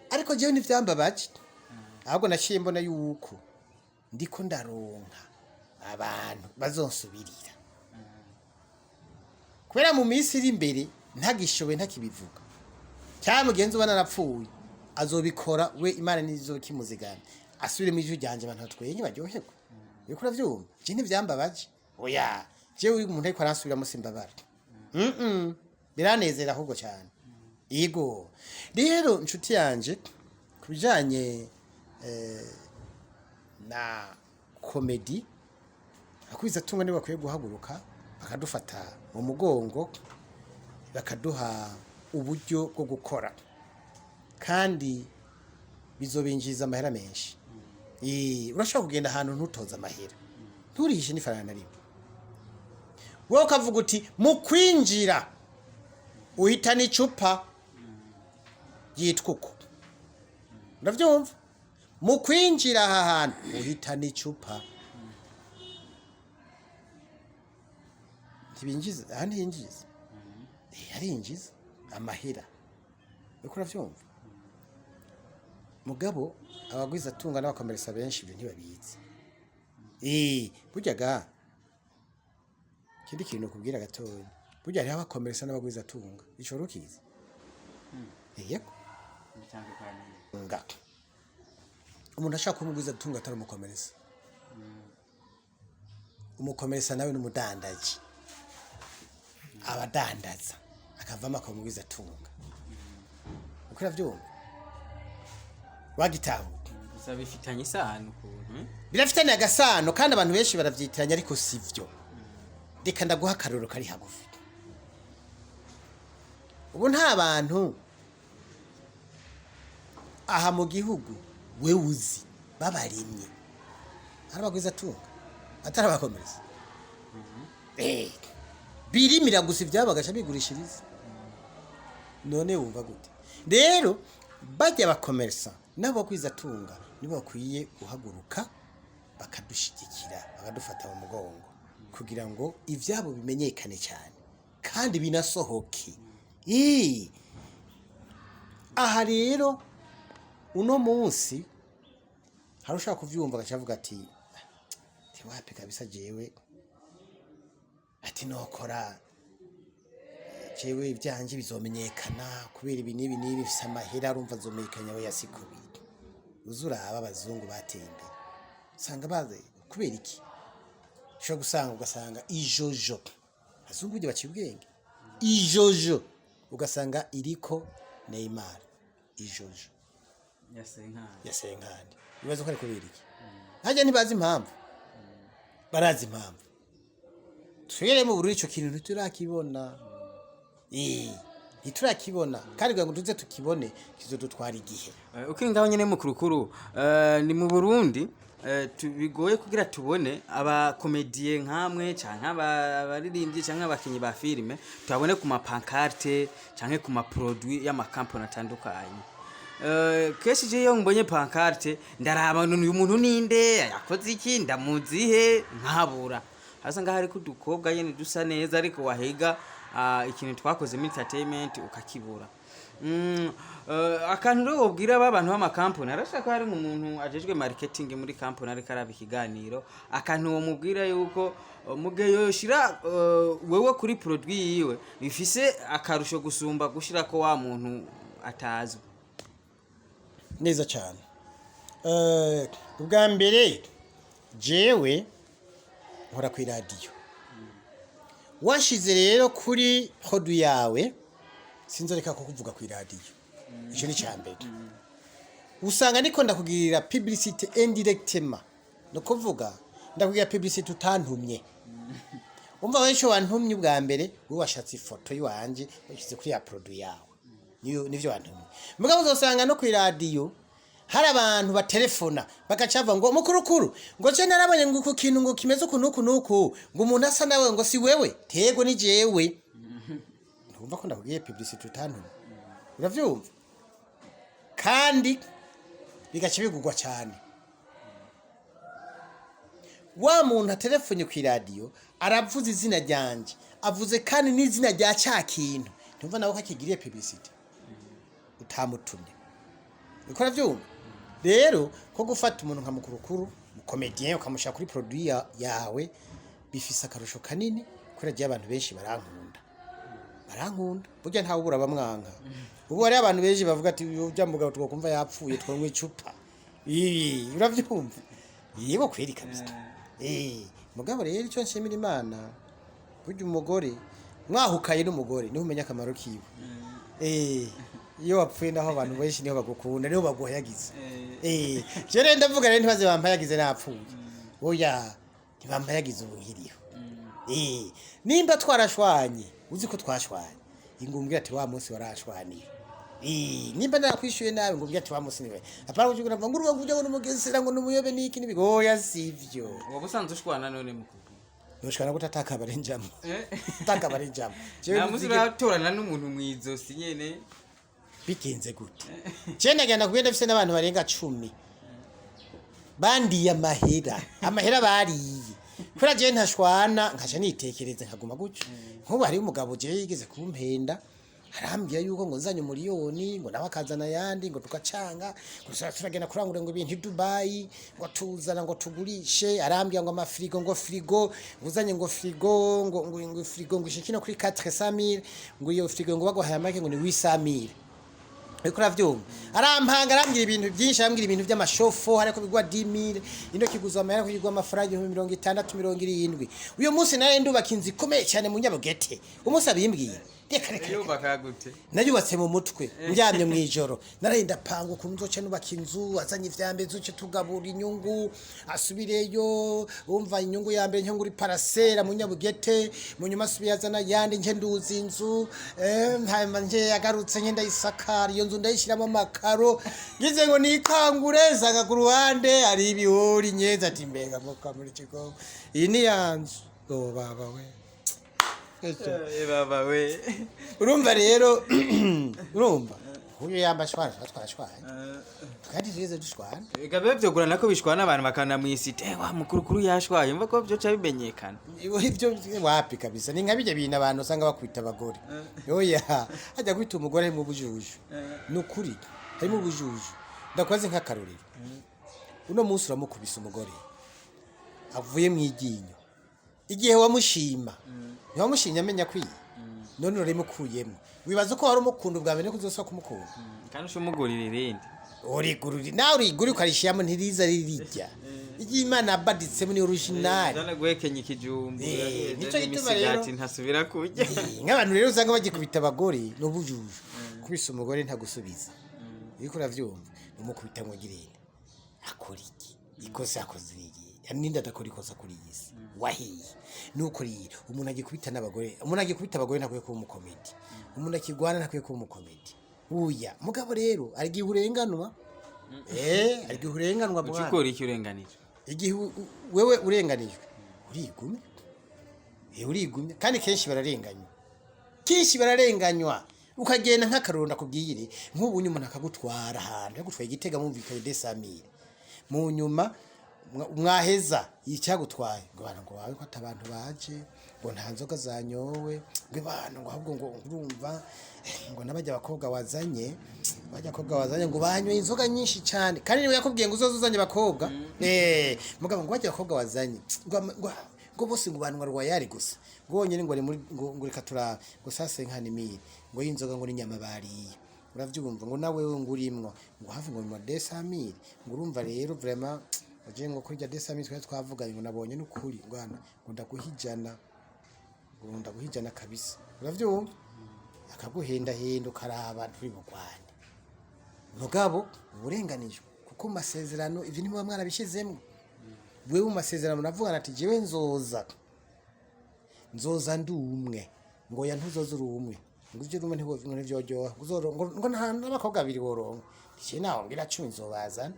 Ariko jewe ntivyambabaje, ahubwo naciye mbona yuko ndiko ndaronka abantu bazonsubirira, kubera mu minsi iri imbere ntagishoboye, ntakibivuga, cyangwa mugenzi ubona narapfuye, azobikora we, Imana nizo kimuzigana, asubire mu ijwi ryanje, abantu batwenye baryoherwe. Uriko uravyumva? Je ntivyambabaje, oya. Jewe uyu muntu ariko aransubiramo simbabara, biranezera ahubwo cyane. Yego, rero inshuti yanje, ku bijanye na komedi, akwiza tunga nibo bakwiye guhaguruka bakadufata mu mugongo, bakaduha uburyo bwo gukora, kandi bizobinjiriza amahera menshi. Urashobora kugenda ahantu ntutoze amahera, nturihishe n'ifaranga na rimwe, wowe ukavuga uti mu kwinjira uhitana icupa ryitwa uko, uravyumva? Mu kwinjira aha hantu uhitana icupa. Ntibinjiza aha, ntiyinjiza. Arinjiza amahera, uriko uravyumva? Mugabo abagwiza atunga n'abakomeresa benshi ibyo ntibabizi. Burya ga ikindi kintu kubwira gatoya, burya hariho abakomeresa n'abagwiza atunga, ico ukizi? Yego. Bitandukaniye? Nga umuntu ashaka kuba umugwiza atunga atari umukomeresa, umukomeresa nawe n'umudandaji, abadandaza akavamo akaba umugwiza atunga. Uko uravyumva wagitahura? Gusa bifitanye isano ukuntu, eh? Birafitanye agasano, kandi abantu benshi baravyitiranya, ariko sivyo. Reka ndaguha akarorero kari hagufi. Ubu nta bantu aha mu gihugu we uzi babarimye ari abagwiza atunga atari abakomereza? Birimira gusa ivyabo bagaca bigurishiriza. None wumva gute rero? Bajya bakomeresa nabo bagwiza atunga nibo bakwiye guhaguruka bakadushigikira, bakadufata mu mugongo kugira ngo ivyabo bimenyekane cyane kandi binasohoke. Aha rero uno munsi hari ushaka kuvyumva agaca avuga ati tiwapi kabisa, jewe ati nokora jewe ivyanje bizomenyekana kubera ibi n'ibi n'ibi, bifise amahera, arumva azomenyekanya. We yasikubiri uzuraba abazungu bateye imbere, usanga bazi kubera iki? Ushobora gusanga ugasanga ijojo, abazungu burya baciye ubwenge, ijojo ugasanga iriko Neymar, ijojo Yasenkani. Ya Senkani. Ibibazo ko ari kubera iki? Harya ntibazi impamvu? Barazi impamvu. Twebwe mu Burundi ico kintu ntiturakibona. Ntiturakibona, kandi kugira ngo tuze tukibone kizodutwara igihe. Ukiri ngaho nyene, mukurukuru, ni mu Burundi, bigoye kugira tubone abakomediye nkamwe canke abaririmbyi canke abakinyi ba filime, tubabone ku ma pancarte canke ku ma produit y'amakampani atandukanye. Kenshi je iyo mbonye pancarte ndaraba, none uyu muntu ninde, yakoze iki, ndamuzihe, nkabura. Hasa ngaho hariko udukobwa nyene dusa neza, ariko wahiga ikintu twakoze muri entertainment ukakibura. Akantu rero wobwira aba bantu b'amakampani, arashaka ko hari umuntu ajejwe marketing muri kampani ariko araba ikiganiro, akantu womubwira yuko mugihe yoshira wewe kuri produit yiwe bifise akarusho gusumba gushirako wa muntu atazwi? Neza cyane. Ubwa mbere jewe nkora ku iradiyo, washize rero kuri produit yawe sinzoreka ko kuvuga ku iradiyo. Icyo ni cya mbere. Usanga niko ndakugirira publicité indirectement, no kuvuga ndakugirira publicité utantumye. Umva, benshi wantumye ubwa mbere, wowe washatse ifoto yiwanje washyize kuri ya produit yawe. Niyo nivyo wantumye. Mugabo uzosanga no ku iradiyo hari abantu batelefona bagaca bavuga ngo: "Mukurukuru, ngo ce narabonye ngo ku kintu ngo kimeze uku nuku nuku, ngo umuntu asa nawe, ngo si wewe?" Tego, ni jewe. Ntumva ko ndakubwiye publicité utantumye? Uravyumva? Kandi bigaca bigugwa cyane. Wa muntu atelefone ku iradiyo aravuze izina ryanje, avuze kandi n'izina rya ca kintu. Ntumva nawe ko akigiriye publicité utamutumye? Uko uravyumva rero ko gufata umuntu nka mukurukuru mu comédien ukamushyira kuri produit yawe bifise akarusho kanini, kubera rya abantu benshi barankunda, barankunda. Burya ntawe ubura bamwanka. Ubu hariho abantu benshi bavuga ati: "Urya mugabo twakumva yapfuye twanywa icupa." Ii, uravyumva? Yego kweri kabisa. Mugabo rero icyo nshimira Imana, burya umugore mwahukaye n'umugore niho umenya akamaro kiwe. Iyo wapfuye naho abantu benshi niho bagukunda, niho baguhayagiza. Je rero ndavuga rero, ntibaze bampayagize napfuye, oya, ntibampayagize ubu nkiriho. Nimba twarashwanye, uzi ko twashwanye, ingumbwira ati: "Wa munsi warashwaniye." Nimba narakwishyuye nabi, ngumbwira ati: "Wa munsi niwe." Apana kugira ngo nguruba ngo ujye ngo n'umugesera ngo n'umuyobe niki nibigoya, sivyo. Waba usanzwe ushwana none, mukuru? Noshwana gute atakabare njamo? Atakabare njamo. Jewe Nta musi uratorana n'umuntu mw'izosi nyene? Bigenze gute? Je ndagenda kugenda mfise n'abantu barenga 10 bandiye amahera, amahera bariye kubera jewe ntashwana, nkaca nitekereza nkaguma gutyo. Nk'ubu hariho umugabo jewe yigeze kumpenda, arambwira yuko ngo nzanye umuriyoni, ngo nawe akazana ayandi, ngo tugacanga, ngo turagenda kurangura ngo ibintu i Dubai, ngo tuzana ngo tugurishe. Arambwira ngo amafirigo, ngo firigo, ngo uzanye ngo firigo, ngo firigo ngo ishike no kuri 400,000, ngo iyo firigo ngo baguhaye make ngo ni 800,000. Uriko uravyumva? Arampanga, arambwira ibintu byinshi, arambwira ibintu by'amashofo hariko bigwa 10,000, ino kiguzwa amahera kigwa amafaranga 60,000, 70,000. Uyu munsi nari ndubaka inzu ikomeye cyane mu Nyabugete. Umunsi abimbwiye, reka reka reka. Yubaka gute? Nayubatse mu mutwe ndyamye mu ijoro, naraye ndapanga ukuntu nzoca nubaka inzu, azanye ivyambere nzoce tugabura inyungu, asubireyo. Umva, inyungu ya mbere nkengura iparasera mu Nyabugete, mu nyuma asubiye azana yandi nke nduza inzu, hanyuma nke yagarutse nke ndayisakara iyo nzu, ndayishyiramo amakaro. Ngize ngo nikangure nsanga ku ruhande hari ibihori nyeza, ati: "Mbega muka muri kigo, iyi ni ya nzu?" Oh baba we! Baba we! Urumva rero, urumva uyu yamba shwana, twashwanye kandi tugeze dushwana. Ega biba vyogorana ko bishwana, abantu bakanamwisita: "Eh, wa mukurukuru yashwaye." Umva ko vyoca bimenyekana. Ibyo wapi kabisa, ni nka bijya bintu abantu usanga bakwita abagore. Oya, hajya kwita umugore harimo ubujuju, ni ukuri harimo ubujuju. Ndakoze nk'akarorero, uno munsi uramukubise umugore avuye mu iryinyo, igihe wamushima ntiwamushimye amenya kwiye, none uramukuyemo, wibaza ko wari umukunda ubwa mbere ko uzosubira kumukunda? Kandi ushumugurira irindi. Urigururi nawe urigura ukarishyiramo, ntiriza ririjya iry'Imana yabaditsemo, ni original. Jana guhekenya ikijumbu. Nico gituma rero- Imisigati ntasubira kurya. Nk'abantu rero usanga bagikubita abagore ni ubujuju. Kubisa umugore ntagusubiza, uriko uravyumva? Umukubita ngo ngirente akora iki? Ikosa yakoze ni iyihe? Ninde adakora ikosa kuri iyi si? Wahiye nuko rero umuntu agikubita n'abagore, umuntu agikubita abagore ntakwiye kuba umukomedi, umuntu akigwana ntakwiye kuba umukomedi. Uya mugabo rero hari igihe urenganwa, hari igihe urenganwa bwana. Ukora iki urenganije? Igihe wewe urenganijwe urigumya, urigumya, kandi kenshi bararenganywa, kenshi bararenganywa. Ukagenda nk'akaronda kubwire nk'ubu nyuma akagutwara ahantu yagutwaye igitega mumvikanye desamire, mu nyuma mwaheza icyagutwaye ngo bana ngo wawe ko atabantu baje, ngo nta nzoga zanyowe, ngo bana ngo ahubwo ngo urumva ngo n'abajya abakobwa wazanye, bajya abakobwa wazanye ngo banyoye inzoga nyinshi cyane, kandi niwe yakubwiye ngo uzoze uzanye abakobwa, mugabo ngo bajya abakobwa wazanye ngo bose ngo banwa royal gusa, ngo wonyine ngo ari muri ngo reka turabe ngo sase nka nimire ngo y'inzoga ngo n'inyama bariye, uravyumva, ngo nawe ngo urimwo ngo hafi ngo nyuma desamire, ngo urumva rero vraiment aje ngo kurya desamire twari twavuganye ngo nabonye n'ukuri ngo hano ngo ndaguhijana, ngo ndaguhijana kabisa, uravyumva, akaguhendahenda ukaraba nturi bugwane. Mugabo uburenganijwe kuko mu masezerano ivyo ntimuba mwarabishizemwo. Wewe mu masezerano muravugana ati jewe nzoza ndi umwe, ngo ya ntuzoza uri umwe, ngo ivyo rumwe ntivyoryoha, ngo nta n'abakobwa babiri woronka, je nawe ngira 10 nzobazana,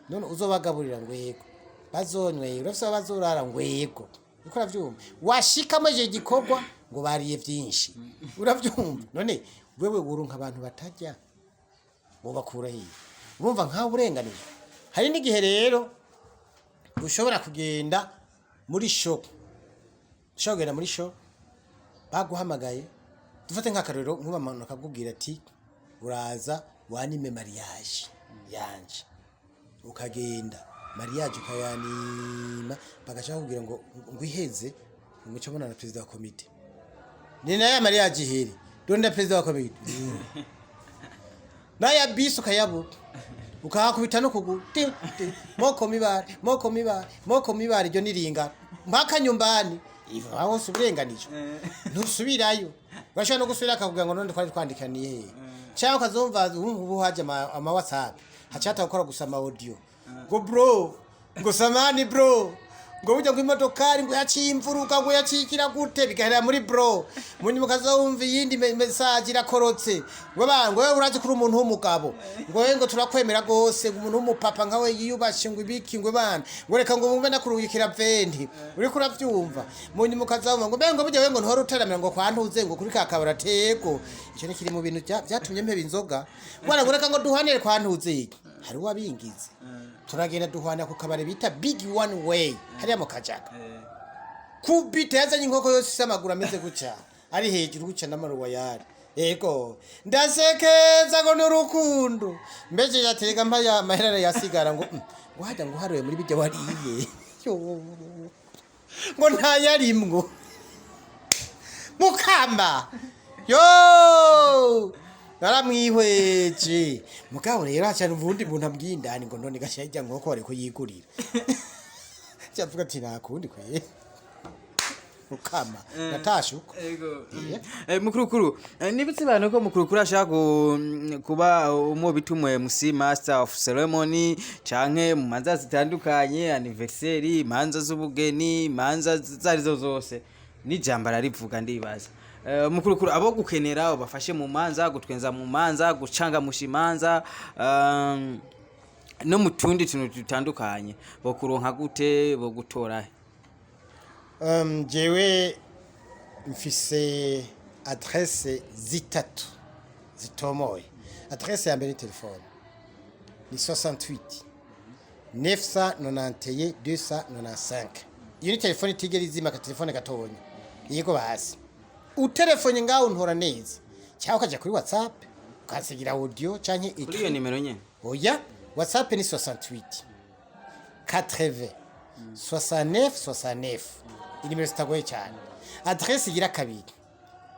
none uzobagaburira? Ngo yego. Bazonywera? Urafise aho bazorara? Ngo yego. Uko uravyumva washikamo ije gikorwa ngo bariye vyinshi, uravyumva, none wewe woronka abantu batarya wobakura hiye? Urumva nkaho urenganije. Hari n'igihe rero ushobora kugenda muri show, ushobora kugenda muri show baguhamagaye, dufate nk'akarorero nk'ubu akakubwira ati uraza wanime mariage yanje, ukagenda mariage ukayanima, bagaca bakubwira ngo iheze ngo mbona na perezida wa komite, ni nayo mariage ihere donda perezida wa komite naya bisi ukayabura ukahakubita no kuguru ti ti moko mibare moko mibare moko mibare, iryo niringana mpaka nyumbani, ivo aho hose uburenganijwe ntusubirayo. Urashobora no gusubira akakubwira ngo none twari twandikaniye hehe, cyangwa ukazumva ubu haje ama WhatsApp hacata gukora gusa ama audio, ngo bro, ngo samani bro, ngo burya ngo imodokari ngo yaciye imfuruka, ngo yacikira gute, bigaherera muri bro. Munyuma ukazumva iyindi message irakorotse ngo ba ngo wewe urazi kuri umuntu w'umugabo, ngo wewe ngo turakwemera gose, ngo umuntu w'umupapa nkawe yiyubashe, ngo ibiki, ngo bana ngo reka ngo mumbe nakurungikira venti, uriko uravyumva. Munyuma ukazumva ngo mbe ngo burya wewe ngo ntuhora uteramira ngo kwantuze ngo kuri ka kabara tego. Ico ni kiri mu bintu vyatumye mpeba inzoga bwana, ngo reka ngo duhanire kwantuze iki, hari uwabingize turagenda duhana ku kabare bita Big One Way hariya mu Kajaga, kubita yazanye inkoko yose ifise amaguru ameze gutya ari hejuru gutya n'amaruwayari, yego ndasekeza ngo n'urukundo mbeje yatega mpa ya mahera yasigara ngo ngo hajya ngo uharuye muri bijya wariye. Yo, ngo ntayarimwo mukamba yo naramwihweje. Mugabo rero haca ubundi muntu ambwiye indani ngo none gasha ijya nkoko ariko yigurira, cyavuga ati nakundi kwe mukama natashe uko. Ego. Mukurukuru, nibutse abantu ko mukurukuru ashaka kuba umwo bitumwe MC, master of ceremony, canke mu manza zitandukanye, anniversaire, imanza z'ubugeni, imanza zarizo zose, n'ijambo ararivuga ndibaza. Mukurukuru abo gukenera ubafashe mu manza, gutwenza mu manza, gucangamusha imanza, no mu tundi tuntu dutandukanye, bokuronka gute, bo gutora he? Jewe mfise adresse zitatu zitomoye. Adresse ya mbere ni telefone, ni 68 991 295. Iyo ni telefone itigera izima, ka telefone gatonya, yego basi utelefone ngaho untora neza, cyangwa ukaja kuri WhatsApp ukansigira audio canke Kuri iyo nimero nyene? Oya, WhatsApp ni 68 80 69 69, inimero zitagoye cyane. Adresse igira kabiri,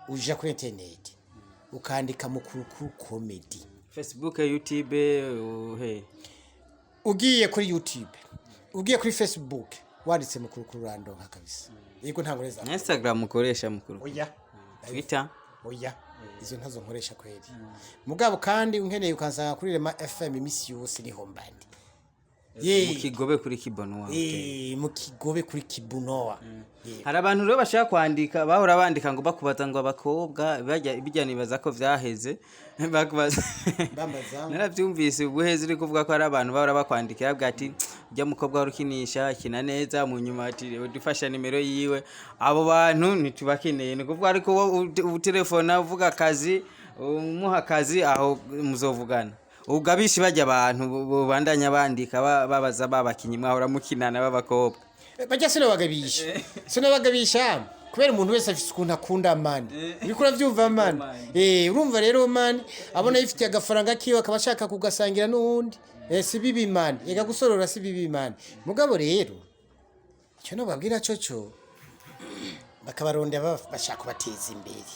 uja kuri internet ukandika Mukurukuru Comedy. Facebook, YouTube, he? Ugiye kuri YouTube, ugiye kuri Facebook, wanditse Mukurukuru urandonka kabisa, yego ntabwo neza. Instagram ukoresha mukuru? Oya. Twitter? Oya, izo ntazo nkoresha kweri. Mugabo kandi unkeneye ukansanga kuri Rema FM imisi yose niho mbandi. Mu Kigobe kuri Kibonoa. Mu Kigobe kuri Kibunoa. Hari abantu rero bashaka kwandika, bahora bandika ngo bakubaza ngo abakobwa bajya bijya, nibaza ko vyaheze bakubaza. Bambaza. Naravyumvise ubuheze uri kuvuga ko hari abantu bahora bakwandikira bavuga ati ujya mukobwa wari ukinisha akina neza, mu nyuma ati dufasha nimero yiwe. Abo bantu ntitubakeneye, ni ukuvuga ariko wowe utelefona uvuga akazi, umuha akazi, aho muzovugana. Ugabishi bajya abantu bobandanya bandika babaza babakinyi mwahora mukinana b'abakobwa. Bajya sinabagabisha kubera umuntu wese afise ukuntu akunda man, uriko uravyumva man? Urumva rero man, abona yifitiye agafaranga kiwe akaba ashaka kugasangira n'uwundi, si bibi man, ega gusorora si bibi man. Mugabo rero icyo nobabwira coco, bakabarondera bashaka kubateza imbere,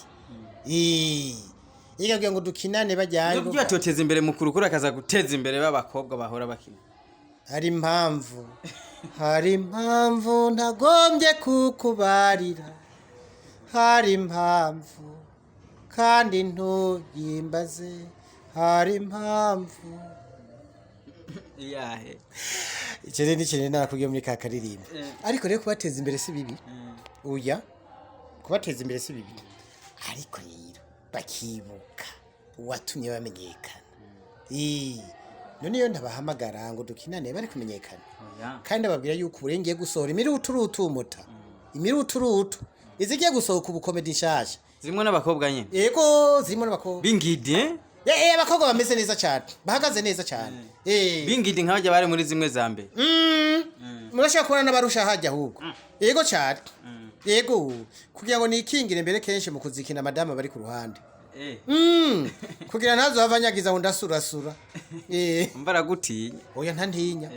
ega kugira ngo dukinane bajyanye. Nubwo batoteza imbere mukuru akaza guteza imbere b'abakobwa bahora bakina. Hari impamvu ntagombye kukubarira, hari impamvu kandi ntuyimbaze, hari impamvu. Iyahe? Icyo rero ni ikintu nakubwiye muri ka karirimbo. Ariko rero kubateza imbere si bibi, oya, kubateza imbere si bibi, ariko rero bakibuka uwatumye bamenyekana. None iyo ntabahamagara ngo dukinane bari kumenyekana? Oya. Kandi ababwira yuko ubu ngiye gusohora imiruturutu, muta imiruturutu izigiye gusohoka ubu, comédie nshasha. Zimwe n'abakobwa nyine. Yego, zirimo n'abakobwa. Bingidi, eh? Abakobwa bameze neza cyane, bahagaze neza cyane. Bingidi nk'abajya bari muri zimwe za mbere. Murashobora kubona n'abarusha hajya ahubwo. Yego cyane, yego, kugira ngo nikingire mbere kenshi mu kuzikina madamu bari ku ruhande. Kugira ntazo hava anyagiza ngo ndasurasura. Mbaragutinya. Oya, ntantinya.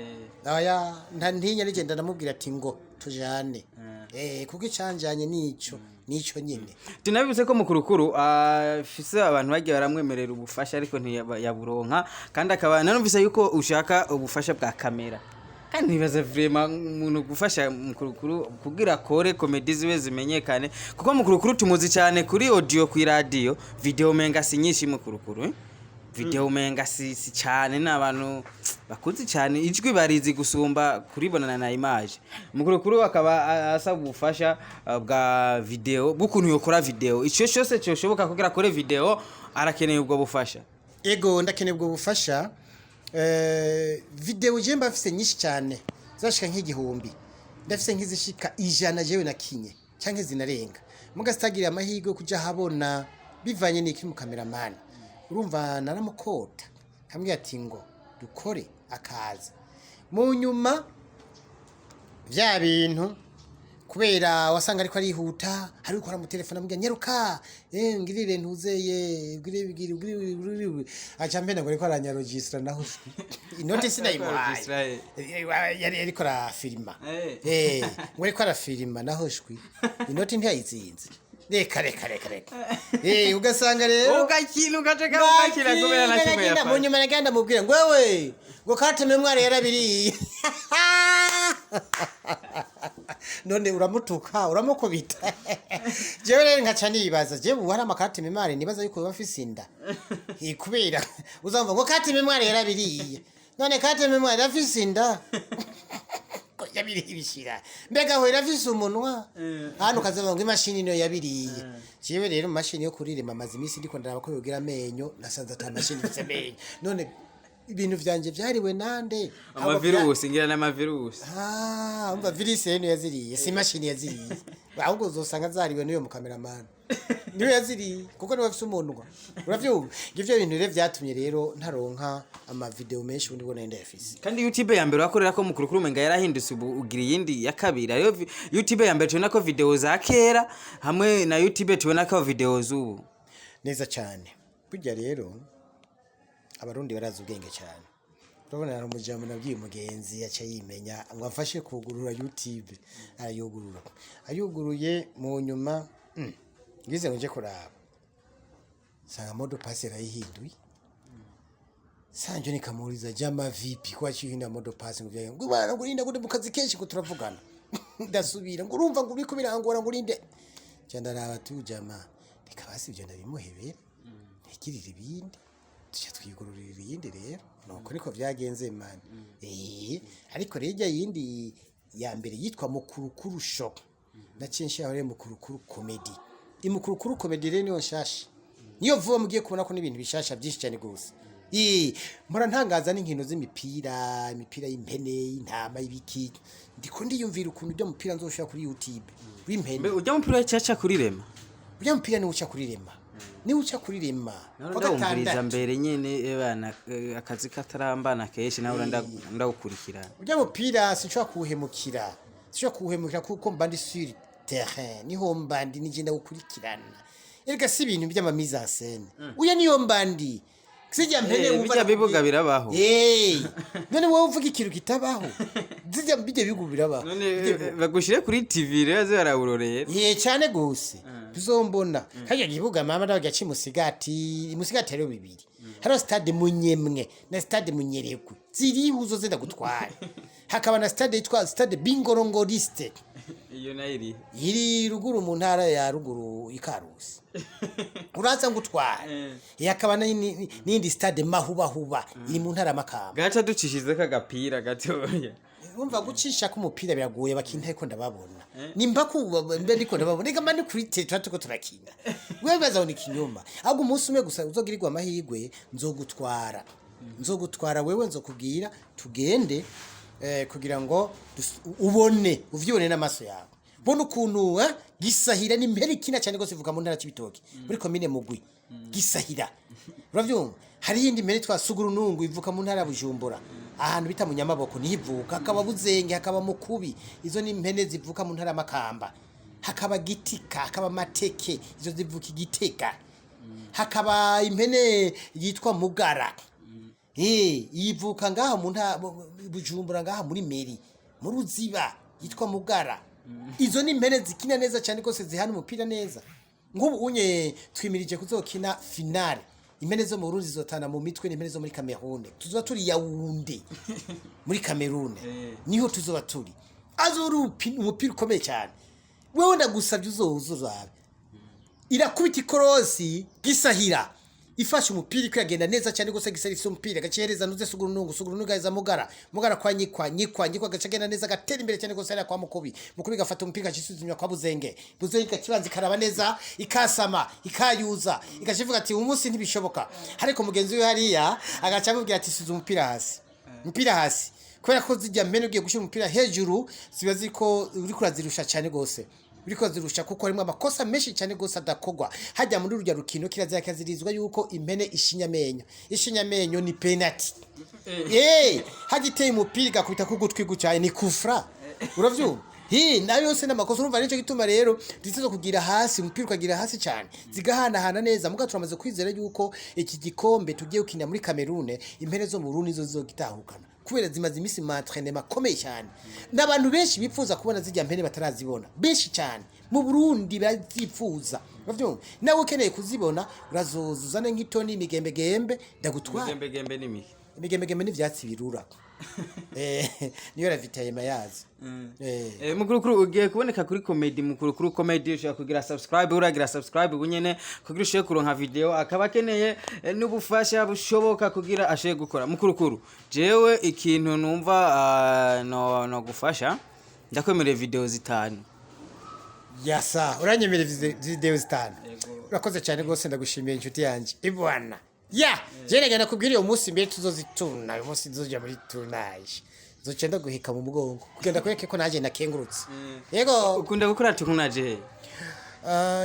Oya, ntantinya, nigenda ndamubwira ati ngo tujane, kuko icanjanye nico nyine. Tunabibutse ko mukurukuru afise abantu bagiye baramwemerera ubufasha ariko ntiyaburonka, kandi akaba nanumvise yuko ushaka ubufasha bwa kamera, kandi nibaza vraiment umuntu gufasha mukurukuru kugira akore comédie ziwe zimenyekane, kuko mukurukuru tumuzi cyane kuri audio, ku radio, video menga si nyinshi mukurukuru, eh? Video menga si cyane, ni abantu bakuzi cyane ijwi barizi gusumba kuribonana na image. Mukurukuru akaba asaba ubufasha bwa video, bw'ukuntu yokora video, ico cyose cyoshoboka kugira akore video, arakeneye ubwo bufasha. Ego, ndakeneye ubwo bufasha. Video je mba mfise nyinshi cyane, zashika nk'igihumbi, ndafise nk'izishika 100 jewe nakinye canke zinarenga, muga sitagira amahirwe yo kuja habona bivanye n'iki mu cameraman. Urumva naramukota kambwira ati ngo dukore, akaza mu nyuma vya bintu kubera wasanga ariko arihuta, hari ukora mu telefone amubwira nyaruka, ngirire ntuzeye ngirire ngirire ngirire, aca mbena ngo ariko aranyarogistra, naho inoti sinayimuhaye. Yari ariko arafilima. Ngo ariko arafilima, naho shwi inoti ntiyayizinze. Reka reka reka reka, ugasanga rero ugakina ugaca ugakina kubera na kimwe mu yafashe. Nyuma nagenda mubwira ngo wewe ngo carte mémoire yarabiriye, none uramutuka uramukubita. Jewe rero nkaca nibaza, jewe ubu hari ama carte mémoire nibaza yuko baba afise inda. Kubera uzamva ngo carte mémoire yarabiriye, none carte mémoire irafise inda ko yabiriye ibishira? Mbega aho irafise umunwa? Hano ukazavuga ngo imashini niyo yabiriye. Jewe rero imashini yo kurirema amaze iminsi ndiko ndaraba ko yogira amenyo, nasanze ata mashini ifise amenyo. None ibintu vyanje vyariwe nande? Amavirusi ngira n'amavirusi. Ah, umva, virus rero niyo yaziriye, si imashini yaziriye. Ahubwo uzosanga zariwe n'uyo mukameramani, niwe yaziriye kuko niwe afise umunwa, uravyumva? Ivyo bintu rero vyatumye rero ntaronka ama video menshi ubundi bwo nari ndayafise. Kandi YouTube ya mbere wakorera ko mukurukuru umenga yarahindutse, ubu ugira iyindi ya kabiri. Ariyo YouTube ya mbere tubona ko video za kera hamwe na YouTube tubona ko video z'ubu. Neza cyane. Burya rero Abarundi barazi ubwenge cyane. Urabona hari umujambo nabwiye umugenzi yaca yimenya ngo amfashe kugurura YouTube, arayugurura. Ayuguruye mu nyuma, ngize ngo nje kuraba, sanga mot de passe yarayihinduye. Sanje nikamuuliza, jama vipi, kwa chihinda mot de passe? Ngo vya ngo bana ngo urinda gute mu kazi kenshi ngo turavugana, ndasubira ngo urumva ngo uriko birangora ngo urinde. Ca ndaraba tu jama, reka basi ibyo ndabimuhebera ntigirire ibindi. Tuca twigururira iyindi rero. Nuko niko vyagenze, man. Ariko rero ijya yindi ya mbere yitwa Mukurukuru Show, naciye nshiraho rero Mukurukuru Comedy. Imukurukuru Comedy rero niyo nshasha, niyo vuba mugiye kubona ko n'ibintu bishasha byinshi cyane gose. Mpora ntangaza n'inkino z'imipira, imipira y'impene, y'intama, y'ibiki. Ndiko ndiyumvira ukuntu ujya mupira nzoshira kuri YouTube w'impene. Mbe ujya mupira caca kuri Rema? Ujya mupira niwo uca kuri Rema, niwo uca kuri Rema. Nawe Kuwa ndawumviriza. gatandatu. Mbere nyene bana, akazi katarambana kenshi nawe ndawukurikirana. Ujya mupira sinshobora kuwuhemukira, sinshobora kuwuhemukira kuko mba ndi sur terrain, niho mba ndi, nije ndawukurikirana. Erega si ibintu by'ama mise en scène, uya niyo mba ndi, sijya mpene. Bijya bibuga birabaho. None wowe uvuga ikintu kitabaho, zijya bijya bihugu birabaho. None Bijya bihugu. Bagushire kuri TV rero ze barawurorera. Ye, cyane gose tuzombona kajya gibuga mama ndabaga cimusigati. Imusigati hariho bibiri, hariho stade Munyemwe na stade Munyerekwe, ziriho uzoze gutwara. Hakaba na stade yitwa stade Bingorongoriste. Iyo nayo iri? Iri ruguru mu ntara ya ruguru, Ikarusi, uraza ngutwara. Hakaba n'iyindi stade Mahubahuba iri mu ntara ya Makamba. Gaca ducishizeko agapira gatoya. Urumva gucisha ko umupira biragoye, bakinta ko ndababona nimba kuba mbe ndiko ndababona. Reka mba ni kuri tele, tuba turiko turakina, wewe baza ngo ni ikinyoma. Ahubwo umunsi umwe gusa uzogirirwa amahirwe, nzogutwara, nzogutwara wewe, nzokubwira tugende, kugira ngo ubone, uvyibone n'amaso yawe, bona ukuntu Gisahira ni mpere ikina cyane rwose, ivuga mu ntara y'Ibitoki muri komine Mugwi. Gisahira, uravyumva? Hari iyindi mpere twa Sugurunungu, ivuka mu ntara ya Bujumbura, ahantu bita mu Nyamaboko niho ivuka. Hakaba Buzenge, hakaba Mukubi, izo ni impene zivuka mu ntara ya Makamba. Hakaba Gitika, hakaba Mateke, izo zivuka Igitega. Hakaba impene yitwa Mugara, yivuka ngaha mu nta Bujumbura, ngaha muri meri mu Ruziba, yitwa Mugara. Izo ni impene zikina neza cyane rwose, zihana umupira neza. Nk'ubu unye twimirije kuzokina finale, impene zo mu Burundi zizotana mu mitwe n'impene zo muri Cameroon. Tuzoba turi Yaounde muri Cameroon, niho tuzoba turi. Azori umupira ukomeye cyane. Wewe ndagusabye uzoza uzabe. Irakubita ikorosi Gisahira, ifashe umupira ikagenda neza cyane gose. Gisahira ifise umupira, gacihereza nuze Sugurunungu, Sugurunungu gaheza Mugara, Mugara kwa Nyikwa, Nyikwa, Nyikwa gaca agenda neza, gatera imbere cyane gose hariya kwa Mukubi, Mukubi gafata umupira gacisuzumya kwa Buzenge, Buzenge gakibanza ikaraba neza, ikasama, ikayuza, igaca ivuga ati umunsi ntibishoboka. Ariko mugenzi we hariya agaca amubwira ati suza umupira hasi, umupira hasi, kubera ko zijya mbene ugiye gushyira umupira hejuru ziba ziko uriko urazirusha cyane gose, uriko zirusha, kuko harimo amakosa menshi cyane gose adakogwa hajya muri rurya rukino. Kirazira kazirizwa yuko impene ishinya amenyo. Ishinya amenyo ni penalty. Hajya iteye umupira igakubita ku gutwi gucaye ni kufra, uravyumva? Hi, nayo yose n'amakosa. Urumva nico gituma rero zitezo kugira hasi umupira, ukagira hasi cyane, zigahanahana neza. Muga turamaze kwizera yuko iki gikombe tugiye gukina muri Cameroon, impene zo mu Burundi zo zizogitahukana, kubera zimaze iminsi mu entraînement akomeye cyane, n'abantu benshi bifuza kubona zijya mpene batarazibona, benshi cyane mu Burundi bazifuza, uravyumva? Nawe ukeneye kuzibona, urazoza uzane nk'itoni imigembembe, ndagutwara. Imigembegembe ni mike? Imigembegembe n'ivyatsi birura, niyo ravitaillement yazo. Mukurukuru ugiye kuboneka kuri comedy, Mukurukuru Comedy. Ushobora kugira subscribe, uragira subscribe ubu nyene kugira ushobore kuronka video. Akaba akeneye n'ubufasha bushoboka kugira ashobore gukora. Mukurukuru, jewe ikintu numva no gufasha, ndakwemereye video zitanu. Yasa uranyemerera video zitanu? Urakoze cyane rwose, ndagushimiye inshuti yanjye ibwana. Ya je nagenda kubwira uyu munsi mbere tuzozituna, uyu munsi tuzoja muri tournage, nzoca ndaguheka mu mugongo kugenda kwereke ko nanjye nakengurutse. Yego. Ukunda gukora tournage he?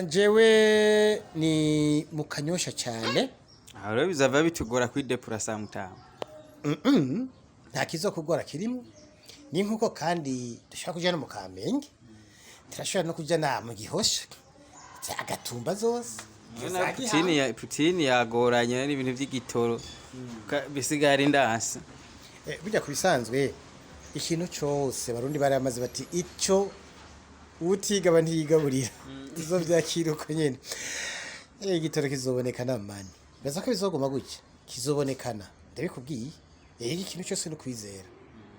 Jewe ni mu Kanyosha cyane. Aho rero bizava bitugora kwidepura mutamu. Nta kizokugora kirimo, ni nkuko kandi dushobora kuja no mu Kamenge, turashobora no kuja na mu Gihosha, Agatumba zose. Na Putin ya Putin yagoranye n'ibintu by'igitoro. Bisigaye ari ndanse. Burya ku bisanzwe ikintu cose Barundi baramaze bati ico utigaba ntiyigaburira, tuzovyakira uko nyene. Igitoro kizoboneka mani, baza ko bizoguma gutya, kizobonekana, ndabikubwiye. Ikintu cyose no kwizera.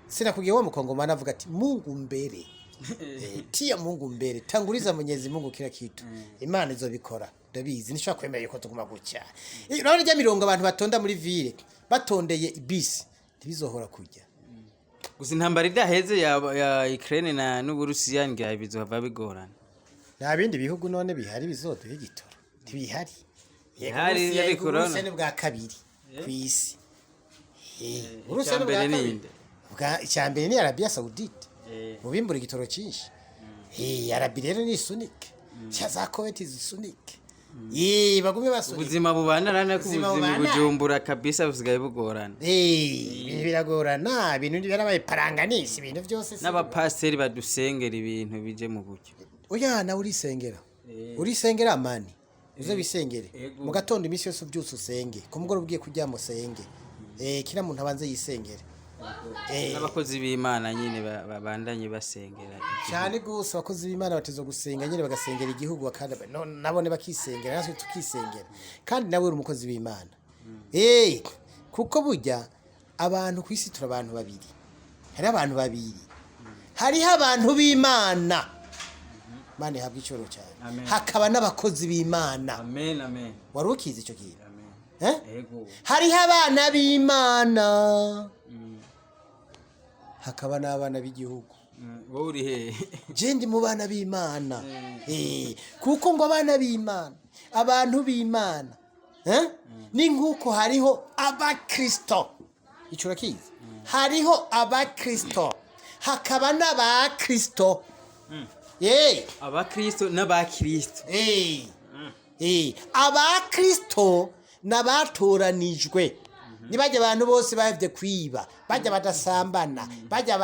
Sinakubwiye wa mukongomani avuga ati Mungu mbere. Tia Mungu mbere, tanguliza Mwenyezi Mungu kila kitu. Imana izobikora, ndabizi, nishobora kwemera yuko tuguma gutya. Urabona rya mirongo abantu batonda muri ville batondeye ibisi, ntibizohora kujya. Gusa intambara idaheze ya Ukraine na n'Uburusiya ngira bizohava bigorana. Nta bindi bihugu none bihari bizoduha igitoro? Ntibihari. Yego, Bihari, Uburusiya, ariko Uburusiya urabona. ni bwa kabiri ku isi. Uburusiya ni Icya mbere bwa kabiri. ninde? Icya mbere ni Arabia Saudite mu bimbura igitoro cyinshi. Arabi rero ni isunike cya za Kuwait zisunike. Bagume basunike. Ubuzima bubandana ko Ubuzima ubuzima bubandana. Bujumbura kabisa busigaye bugorana. Ibintu biragorana, ibintu byarabaye paranganisi, ibintu byose N'abapasiteri badusengera ibintu bije mu buryo. Oya, nawe urisengera, urisengera amani, uze wisengere. Ego. Mu gatondo iminsi yose ubyutse usenge, ku mugoroba ugiye kuryama usenge. Kila muntu abanze yisengere. N'abakozi b'Imana nyine babandanye basengera igihugu. Cyane gose, abakozi b'Imana bateza gusenga nyine, bagasengera igihugu, bakanda nabone bakisengera, natwe tukisengera, kandi nawe uri umukozi w'Imana. Kuko burya abantu ku isi turi abantu babiri. Hari abantu babiri, hariho abantu b'Imana, Imana ihabwa icyubahiro cyane. Amen. Hakaba n'abakozi b'Imana. Amen, amen. Wari ukizi icyo kintu? Amen. Eh? Ego. Hariho abana b'Imana, hakaba n'abana b'igihugu. Wowe uri hehe? Je ndi mu bana b'Imana. Kuko ngo abana b'Imana, abantu b'Imana, eh? Ni nk'uko hariho abakristo, ico urakizi? Hariho abakristo hakaba n'abakristo. Abakristo n'abakristo. Abakristo n'abatoranijwe nibajya abantu bose bahevye kwiba, bajya badasambana, bajya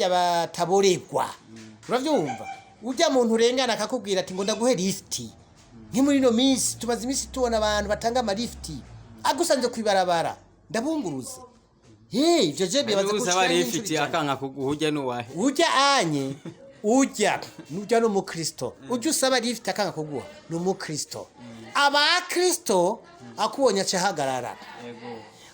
bataboregwa. Uravyumva, ujya muntu urengana akakubwira ati ngo ndaguhe lifuti. Nki muri ino minsi tumaze iminsi tubona abantu batanga amalifuti, agusanze kwibarabara ndabunguruze. Ivyo je bibaza Usaba gushika n'inshuro rifiti 100. akanka kuguha n'uwahe? Ujya anye ujya nujya ni umukristo, ujya usaba lifuti akanga kuguha ni umukristo. Abakristo akubonye aca ahagarara.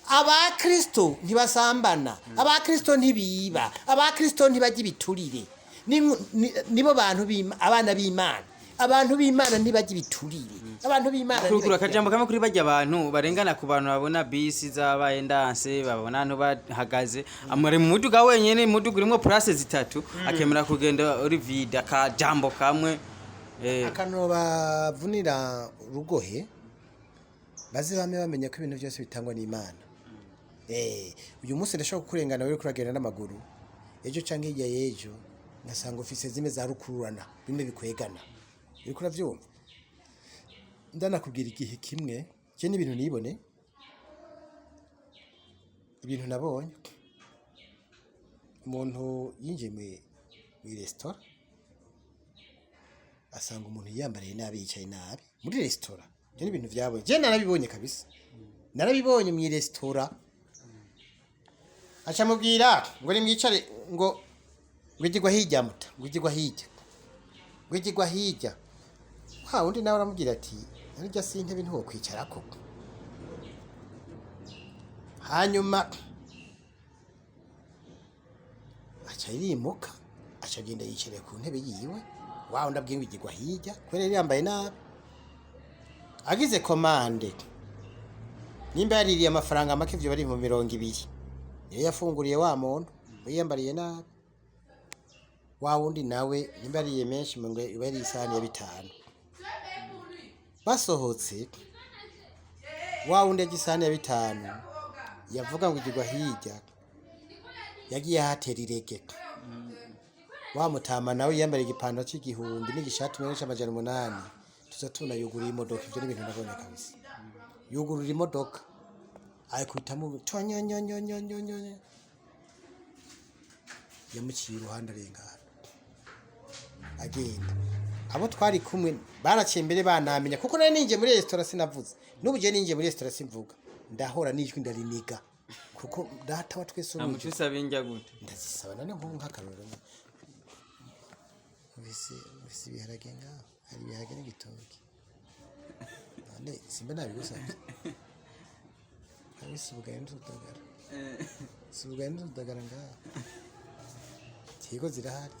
Abakristo ntibasambana, abakristo ntibiba, abakristo ntibajya ibiturire. Nibo bantu abana b'Imana. Abantu b'Imana ntibajya ibiturire, abantu b'Imana Kuruguru ntibajya. Akajambo kamwe kuri bajya abantu barengana ku bantu babona bisi zabaye ndanse, babona ahantu bahagaze amuri mu muduga wenyene, umuduga urimwo place zitatu, akemera kugenda uri vide. Akajambo kamwe. Akantu bavunira urugohe, baze bame bamenya ko ibintu byose bitangwa n'Imana. Uyu munsi ndashobora kukurengana uri kuragenda n'amaguru, ejo canke hirya y'ejo ngasanga ufise zimwe za rukururana, bimwe bikwegana, uriko uravyumva? Ndanakubwira igihe kimwe je n'ibintu nibone, ibintu nabonye. Umuntu yinjiye mw'i resitora, asanga umuntu yiyambariye nabi, yicaye nabi muri resitora. Ibyo ni ibintu byabonye, je narabibonye kabisa, narabibonye mu resitora. Aca mubwira ngo nimwicare, ngo igirwa hirya muta, ngo igirwa hirya, ngo igirwa hirya. Wa wundi nawe aramubwira ati narya si intebe ntiwokwicarako. Hanyuma aca yirimuka, aca agenda yicareye ku ntebe yiwe. Wa wundi abwiye ngo igirwa hirya kubera yari yambaye nabi, agize commande, nimba yaririye amafaranga make, ivyo bari mu 20, niyo yafunguriye wa muntu wiyambariye nabi. Wa wundi nawe nimba yariye menshi, ngo iba yari isahani ya 5. Basohotse, wa wundi yarya isahani ya 5 yavuga ngo igirwa hirya, yagiye ahatera irege. Wa mutama nawe yiyambariye igipantaro c'igihumbi n'igishati umengo c'800, tuza tubona yuguriye imodoka. Ivyo ni ibintu nabonye kabisa. Yugurura imodoka, ayikubitamo tonyonyonyonyonyo, yamuciye iruhande arengana agenda. Abo twari kumwe baraciye imbere banamenya, kuko nari ninjiye muri resitora sinavuze. N'ubu je ninjiye muri resitora simvuga, ndahora n'ijwi ndariniga, kuko data wa twese uri mu Amuco usaba injya gute? Ndazisaba none nk'ubu nk'akarorero, ufise ibiharage ngaho, hari ibiharage n'igitoki, none simba nabigusabye? Habise ubugari n'utudagara, si ubugari n'utudagara ngaho. Yego zirahari.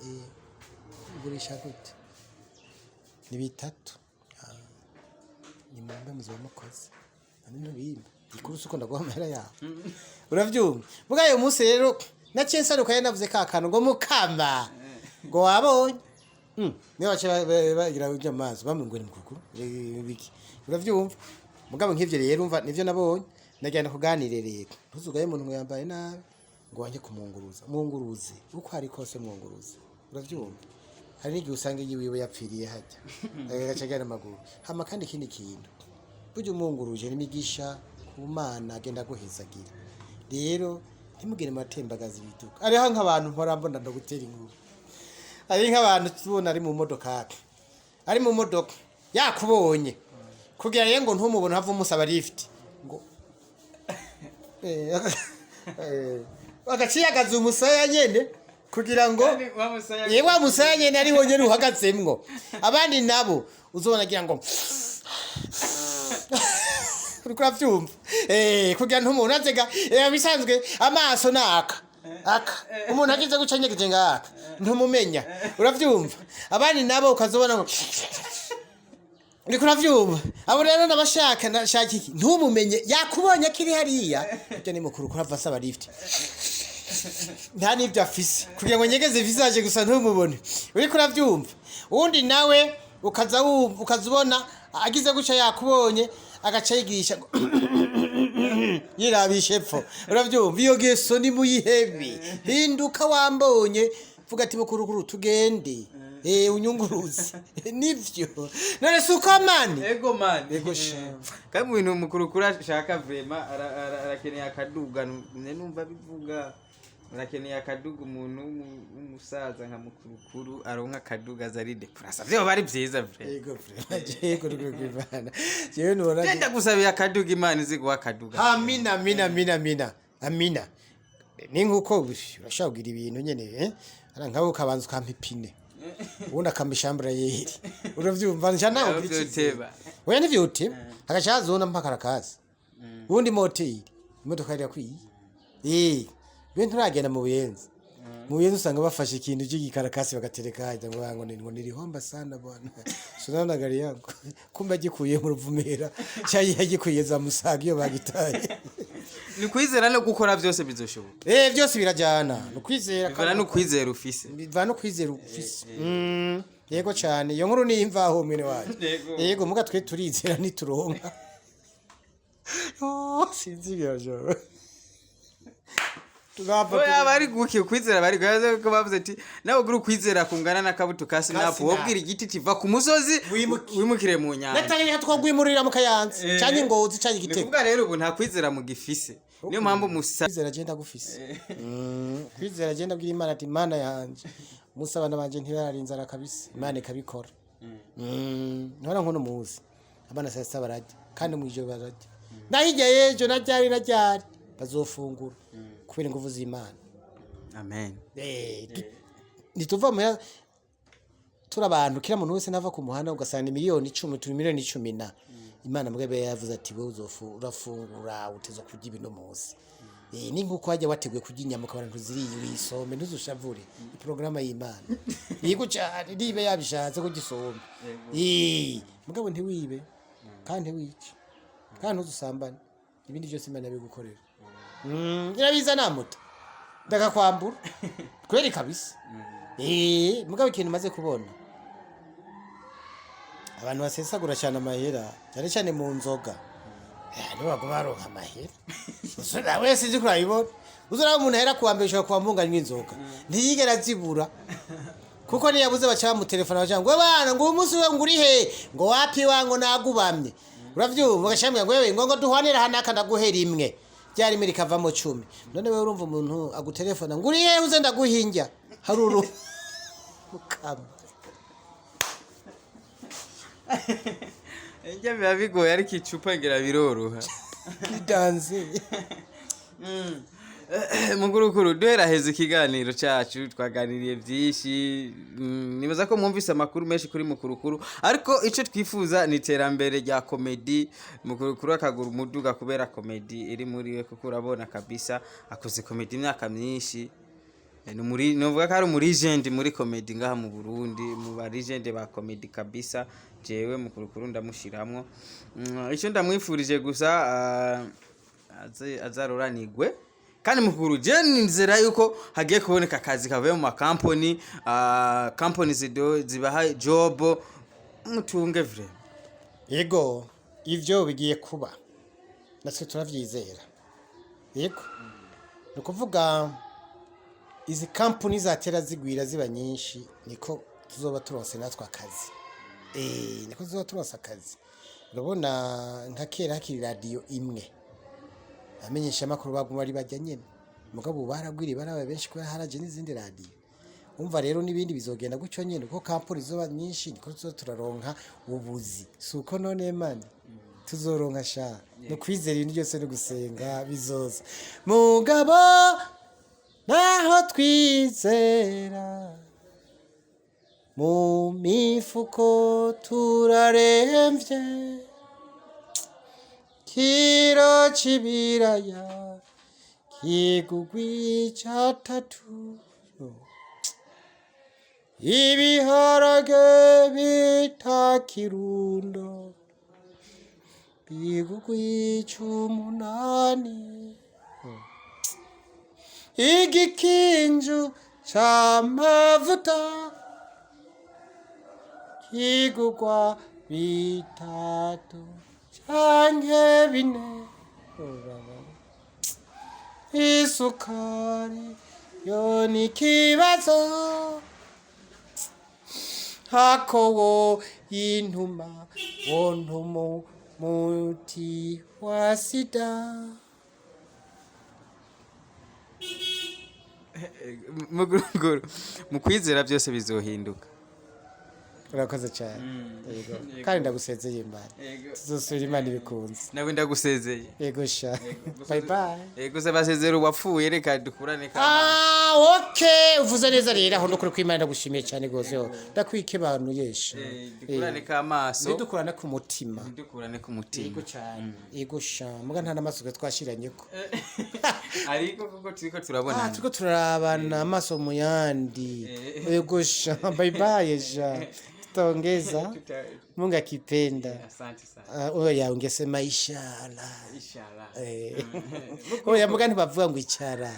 Ugurisha gute? Ni bitatu. Ah, ni mumbe muzoba mukoze none ntubimba ikuru suko ndaguha amahera yawe, uravyumva? Muga uyu munsi rero naciye nsaruka, yari navuze ka kantu ngo mukama ngo wabonye. Niyo baca bagira ujya mu mazi bamwe ngo ni mukuru biki, uravyumva? Mugabo nk'ivyo rero, umva, nivyo nabonye nagenda kuganire rero, ntuzugaye umuntu ngo yambaye nabi ngo wanjye kumunguruza, munguruze uko ari kose, mwunguruze, uravyumva? Hari n'igihe usanga iyiwiwe yapfiriye hajya agaca agenda amaguru. Hama kandi ikindi kintu, burya umwunguruje n'imigisha ku Mana agenda aguhezagira. Rero ntimugire amatembagazi ibiduka. Hariho nk'abantu mpora mbona, ndagutera inkuru, ari nk'abantu tubona ari mu modoka, ari mu modoka yakubonye, kugira rero ngo ntumubone have umusaba lift ngo agaciyagaza umusaya nyene kugira ngo yewe wa musaya nyene ari wonyene uhagazemwo. Abandi nabo uzobona agira ngo uriko uravyumva, kugira ntumuntu azega. Bisanzwe amaso naka aka umuntu agize guca nyegeje ngaka ntumumenya, uravyumva? Abandi nabo ukazobona ngo uriko uravyumva. Abo rero nabashaka nashaka iki? Ntumumenye yakubonye akiri hariya. Ibyo ni mukuru kurava asaba lift, nta n'ibyo afise, kugira ngo nyegeze visage gusa ntumubone, uriko uravyumva? Uwundi nawe ukaza wumva, ukaza ubona agize gutya yakubonye, agaca yigisha ngo yirabisha epfo, uravyumva? Iyo geso ni muyihebe. Hinduka, wambonye, vuga ati mukurukuru tugende, unyunguruze. Nivyo none si uko mani? Ego man. Ego sha. Kandi mu bintu mukuru ashaka vraiment arakeneye akaduga. Ne numva bivuga arakeneye akaduga, umuntu w'umusaza nka mukurukuru aronka akaduga aza ari déplacer, vyo bari vyiza vraiment. Ego vraiment, yego rwego jewe nubona. Genda gusabiye akaduga, Imana izi guha akaduga. Amina, amina, amina, amina, amina. Ni nkuko urashobora kugira ibintu nyene, ara nkawe ukabanza ukampa ipine, ubundi akampa ishambura yeri, uravyumva? Nca nawe ugira icyizere. Vyoteba. Oya, ntivyoteba, hagaca haza mpaka arakazi ubundi moteri imodoka irakwiye. Be nturagenda mu Buyenzi? Mu Buyenzi usanga bafashe ikintu cy'igikarakasi bagatereka hajya ngo nirihomba sana bwana, sunana gari yangu, kumbe agikuye mu Ruvumera cyangwa yagikuye za Musaga iyo bagitaye. Ni kwizera no gukora, byose bizoshoboka. Byose birajyana, ni ukwizera. Bivana no kwizera ufise. Bivana no kwizera ufise. Yego cyane, iyo nkuru ni imvaho mwene wacu. Yego. Yego, muga twe turizera nituronka. Oh, sinzi ibyo tuzapfa. Oya, bari guki kwizera, bari guhaza ko bavuze ati nawe ugura ukwizera kungana na kabuto ka sinapu, sinapu. wobwira igiti kiva ku musozi Wimuke. wimukire mu nyanja. Natanganya twagwimurira mu Kayanza canke Ngozi canke Ni Igitego. kuvuga rero ubu nta kwizera mugifise, niyo mpamvu musa Kwizera agenda gufise. Kwizera agenda abwira Imana ati Imana yanje, musa abana banje ntibarara inzara kabisa, Imana ikabikora. Ntibara nkono muzi abana saa sita bararya, kandi mu ijoro bararya, na hirya y'ejo na ryari na ryari bazofungura kubera inguvu z'Imana. Amen. Ntituva muhira turi abantu, kila muntu wese nava ku muhanda ugasanga ni miliyoni 10, turi miliyoni 10 na Imana mugebe yavuze ati wewe uzofu urafungura, uteza kurya ibino munsi. Ni nkuko wajya wateguye kurya inyama ukabona ntuziriye, wisome ntuzushavure iporogaramu y'Imana yego cyane niba yabishatse kugisomba. Mugabo ntiwibe kandi ntiwice kandi ntuzusambane, ibindi byose Imana yabigukorera. Irabiza namuta ndakakwambura kweri kabisa. Mugabo ikintu maze kubona, abantu basesagura cyane amahera, cyane cyane mu nzoga, nibo baguma baronka amahera. Uzura wese nzi kurabibona, uzura umuntu ahera kuwa mbere ushobora kuwa mpunganywa inzoga ntiyigera azibura, kuko niyabuze baca bamutelefona, baca ngo bana ngo uyu munsi we ngo uri he, ngo wapi wa ngo nagubamye, uravyumva? Bagashambwira ngo wewe ngo duhwanire hanaka ndaguhera imwe, rya rimwe rikavamo 10. None wewe urumva umuntu agutelefona ngo uri he uze ndaguhinja haruru mukama. Njya biba bigoye ariko icupa ngira biroroha. Nidanze. Mugurukuru, duheraheza ikiganiro cyacu, twaganiriye byinshi. Nibaza ko mwumvise amakuru menshi kuri mukurukuru, ariko icyo twifuza ni iterambere rya komedi, mukurukuru akagura umuduga kubera komedi iri muri we, kuko urabona kabisa akoze komedi imyaka myinshi. Ni muri novuga ko ari umu legend muri comedy ngaha mu Burundi, mu ba legend ba comedy kabisa. Jewe Mukurukuru ndamushiramwo. Icyo ndamwifurije gusa, azaroranigwe. Kandi Mukuru, je nizera yuko hagiye kuboneka akazi kavuye mu makampani, company zibaha job, mutunge vraiment. Yego, ivyo bigiye kuba, natwe turavyizera. Yego, ni ukuvuga izi kampuni zatera zigwira ziba nyinshi, niko tuzoba turonse natwe akazi. Niko tuzoba turonse akazi. Urabona nka kera hakiri radiyo imwe, abamenyesha amakuru baguma ari bajya nyene, mugabo ubu baragwiriye, barabaye benshi kubera haraje n'izindi radiyo. Umva rero, n'ibindi bizogenda gutyo nyene, kuko kampuni zoba nyinshi, niko tuzoba turaronka ubuzi. Si uko none mani tuzoronka sha? No kwizera ibintu byose no gusenga, bizoza. Mugabo naho twizera, mu mifuko turaremvye. Kiro c'ibiraya kigugwa icatatu, ibiharage bita kirundo bigugwa ic'umunani, igikinju c'amavuta kigugwa 3 canke 4. Urabona, isukari yo ni ikibazo, hakowo intuma wontuma muti wa sida. Muguruguru, mu kwizera byose bizohinduka. Urakoze cyane. Yego, kandi ndagusezeye Imana, tuzosubira Imana ibikunze. Nawe ndagusezeye. Yego sha, bye bye. Yego se, basezera uwapfuye, reka dukurane kama. Ah, okay, uvuze neza rero. Aho ndukuri kw'Imana, ndagushimiye cyane rwose. Yo ndakwikebanuye sha. Dukurane kamaso. Ntidukurane ku mutima. Dukurane ku mutima. Yego cyane, yego sha, muga nta n'amasuka twashiranye ko. Ariko kuko turiko turabonana. Turiko turarabana amaso mu yandi. Yego sha, bye bye sha, tutaongeza Mungu akipenda. Asante sana. Oya, ungesema inshallah. Inshallah. Oya, muga ntibavuga ngo icara.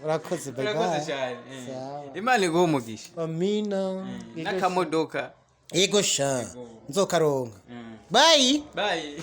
Urakoze, bye Urakoze bye. cyane. Sawa. Imana iguhe umugisha. Amina. N'akamodoka. Yego sha, nzokaronka. Bye. Bye.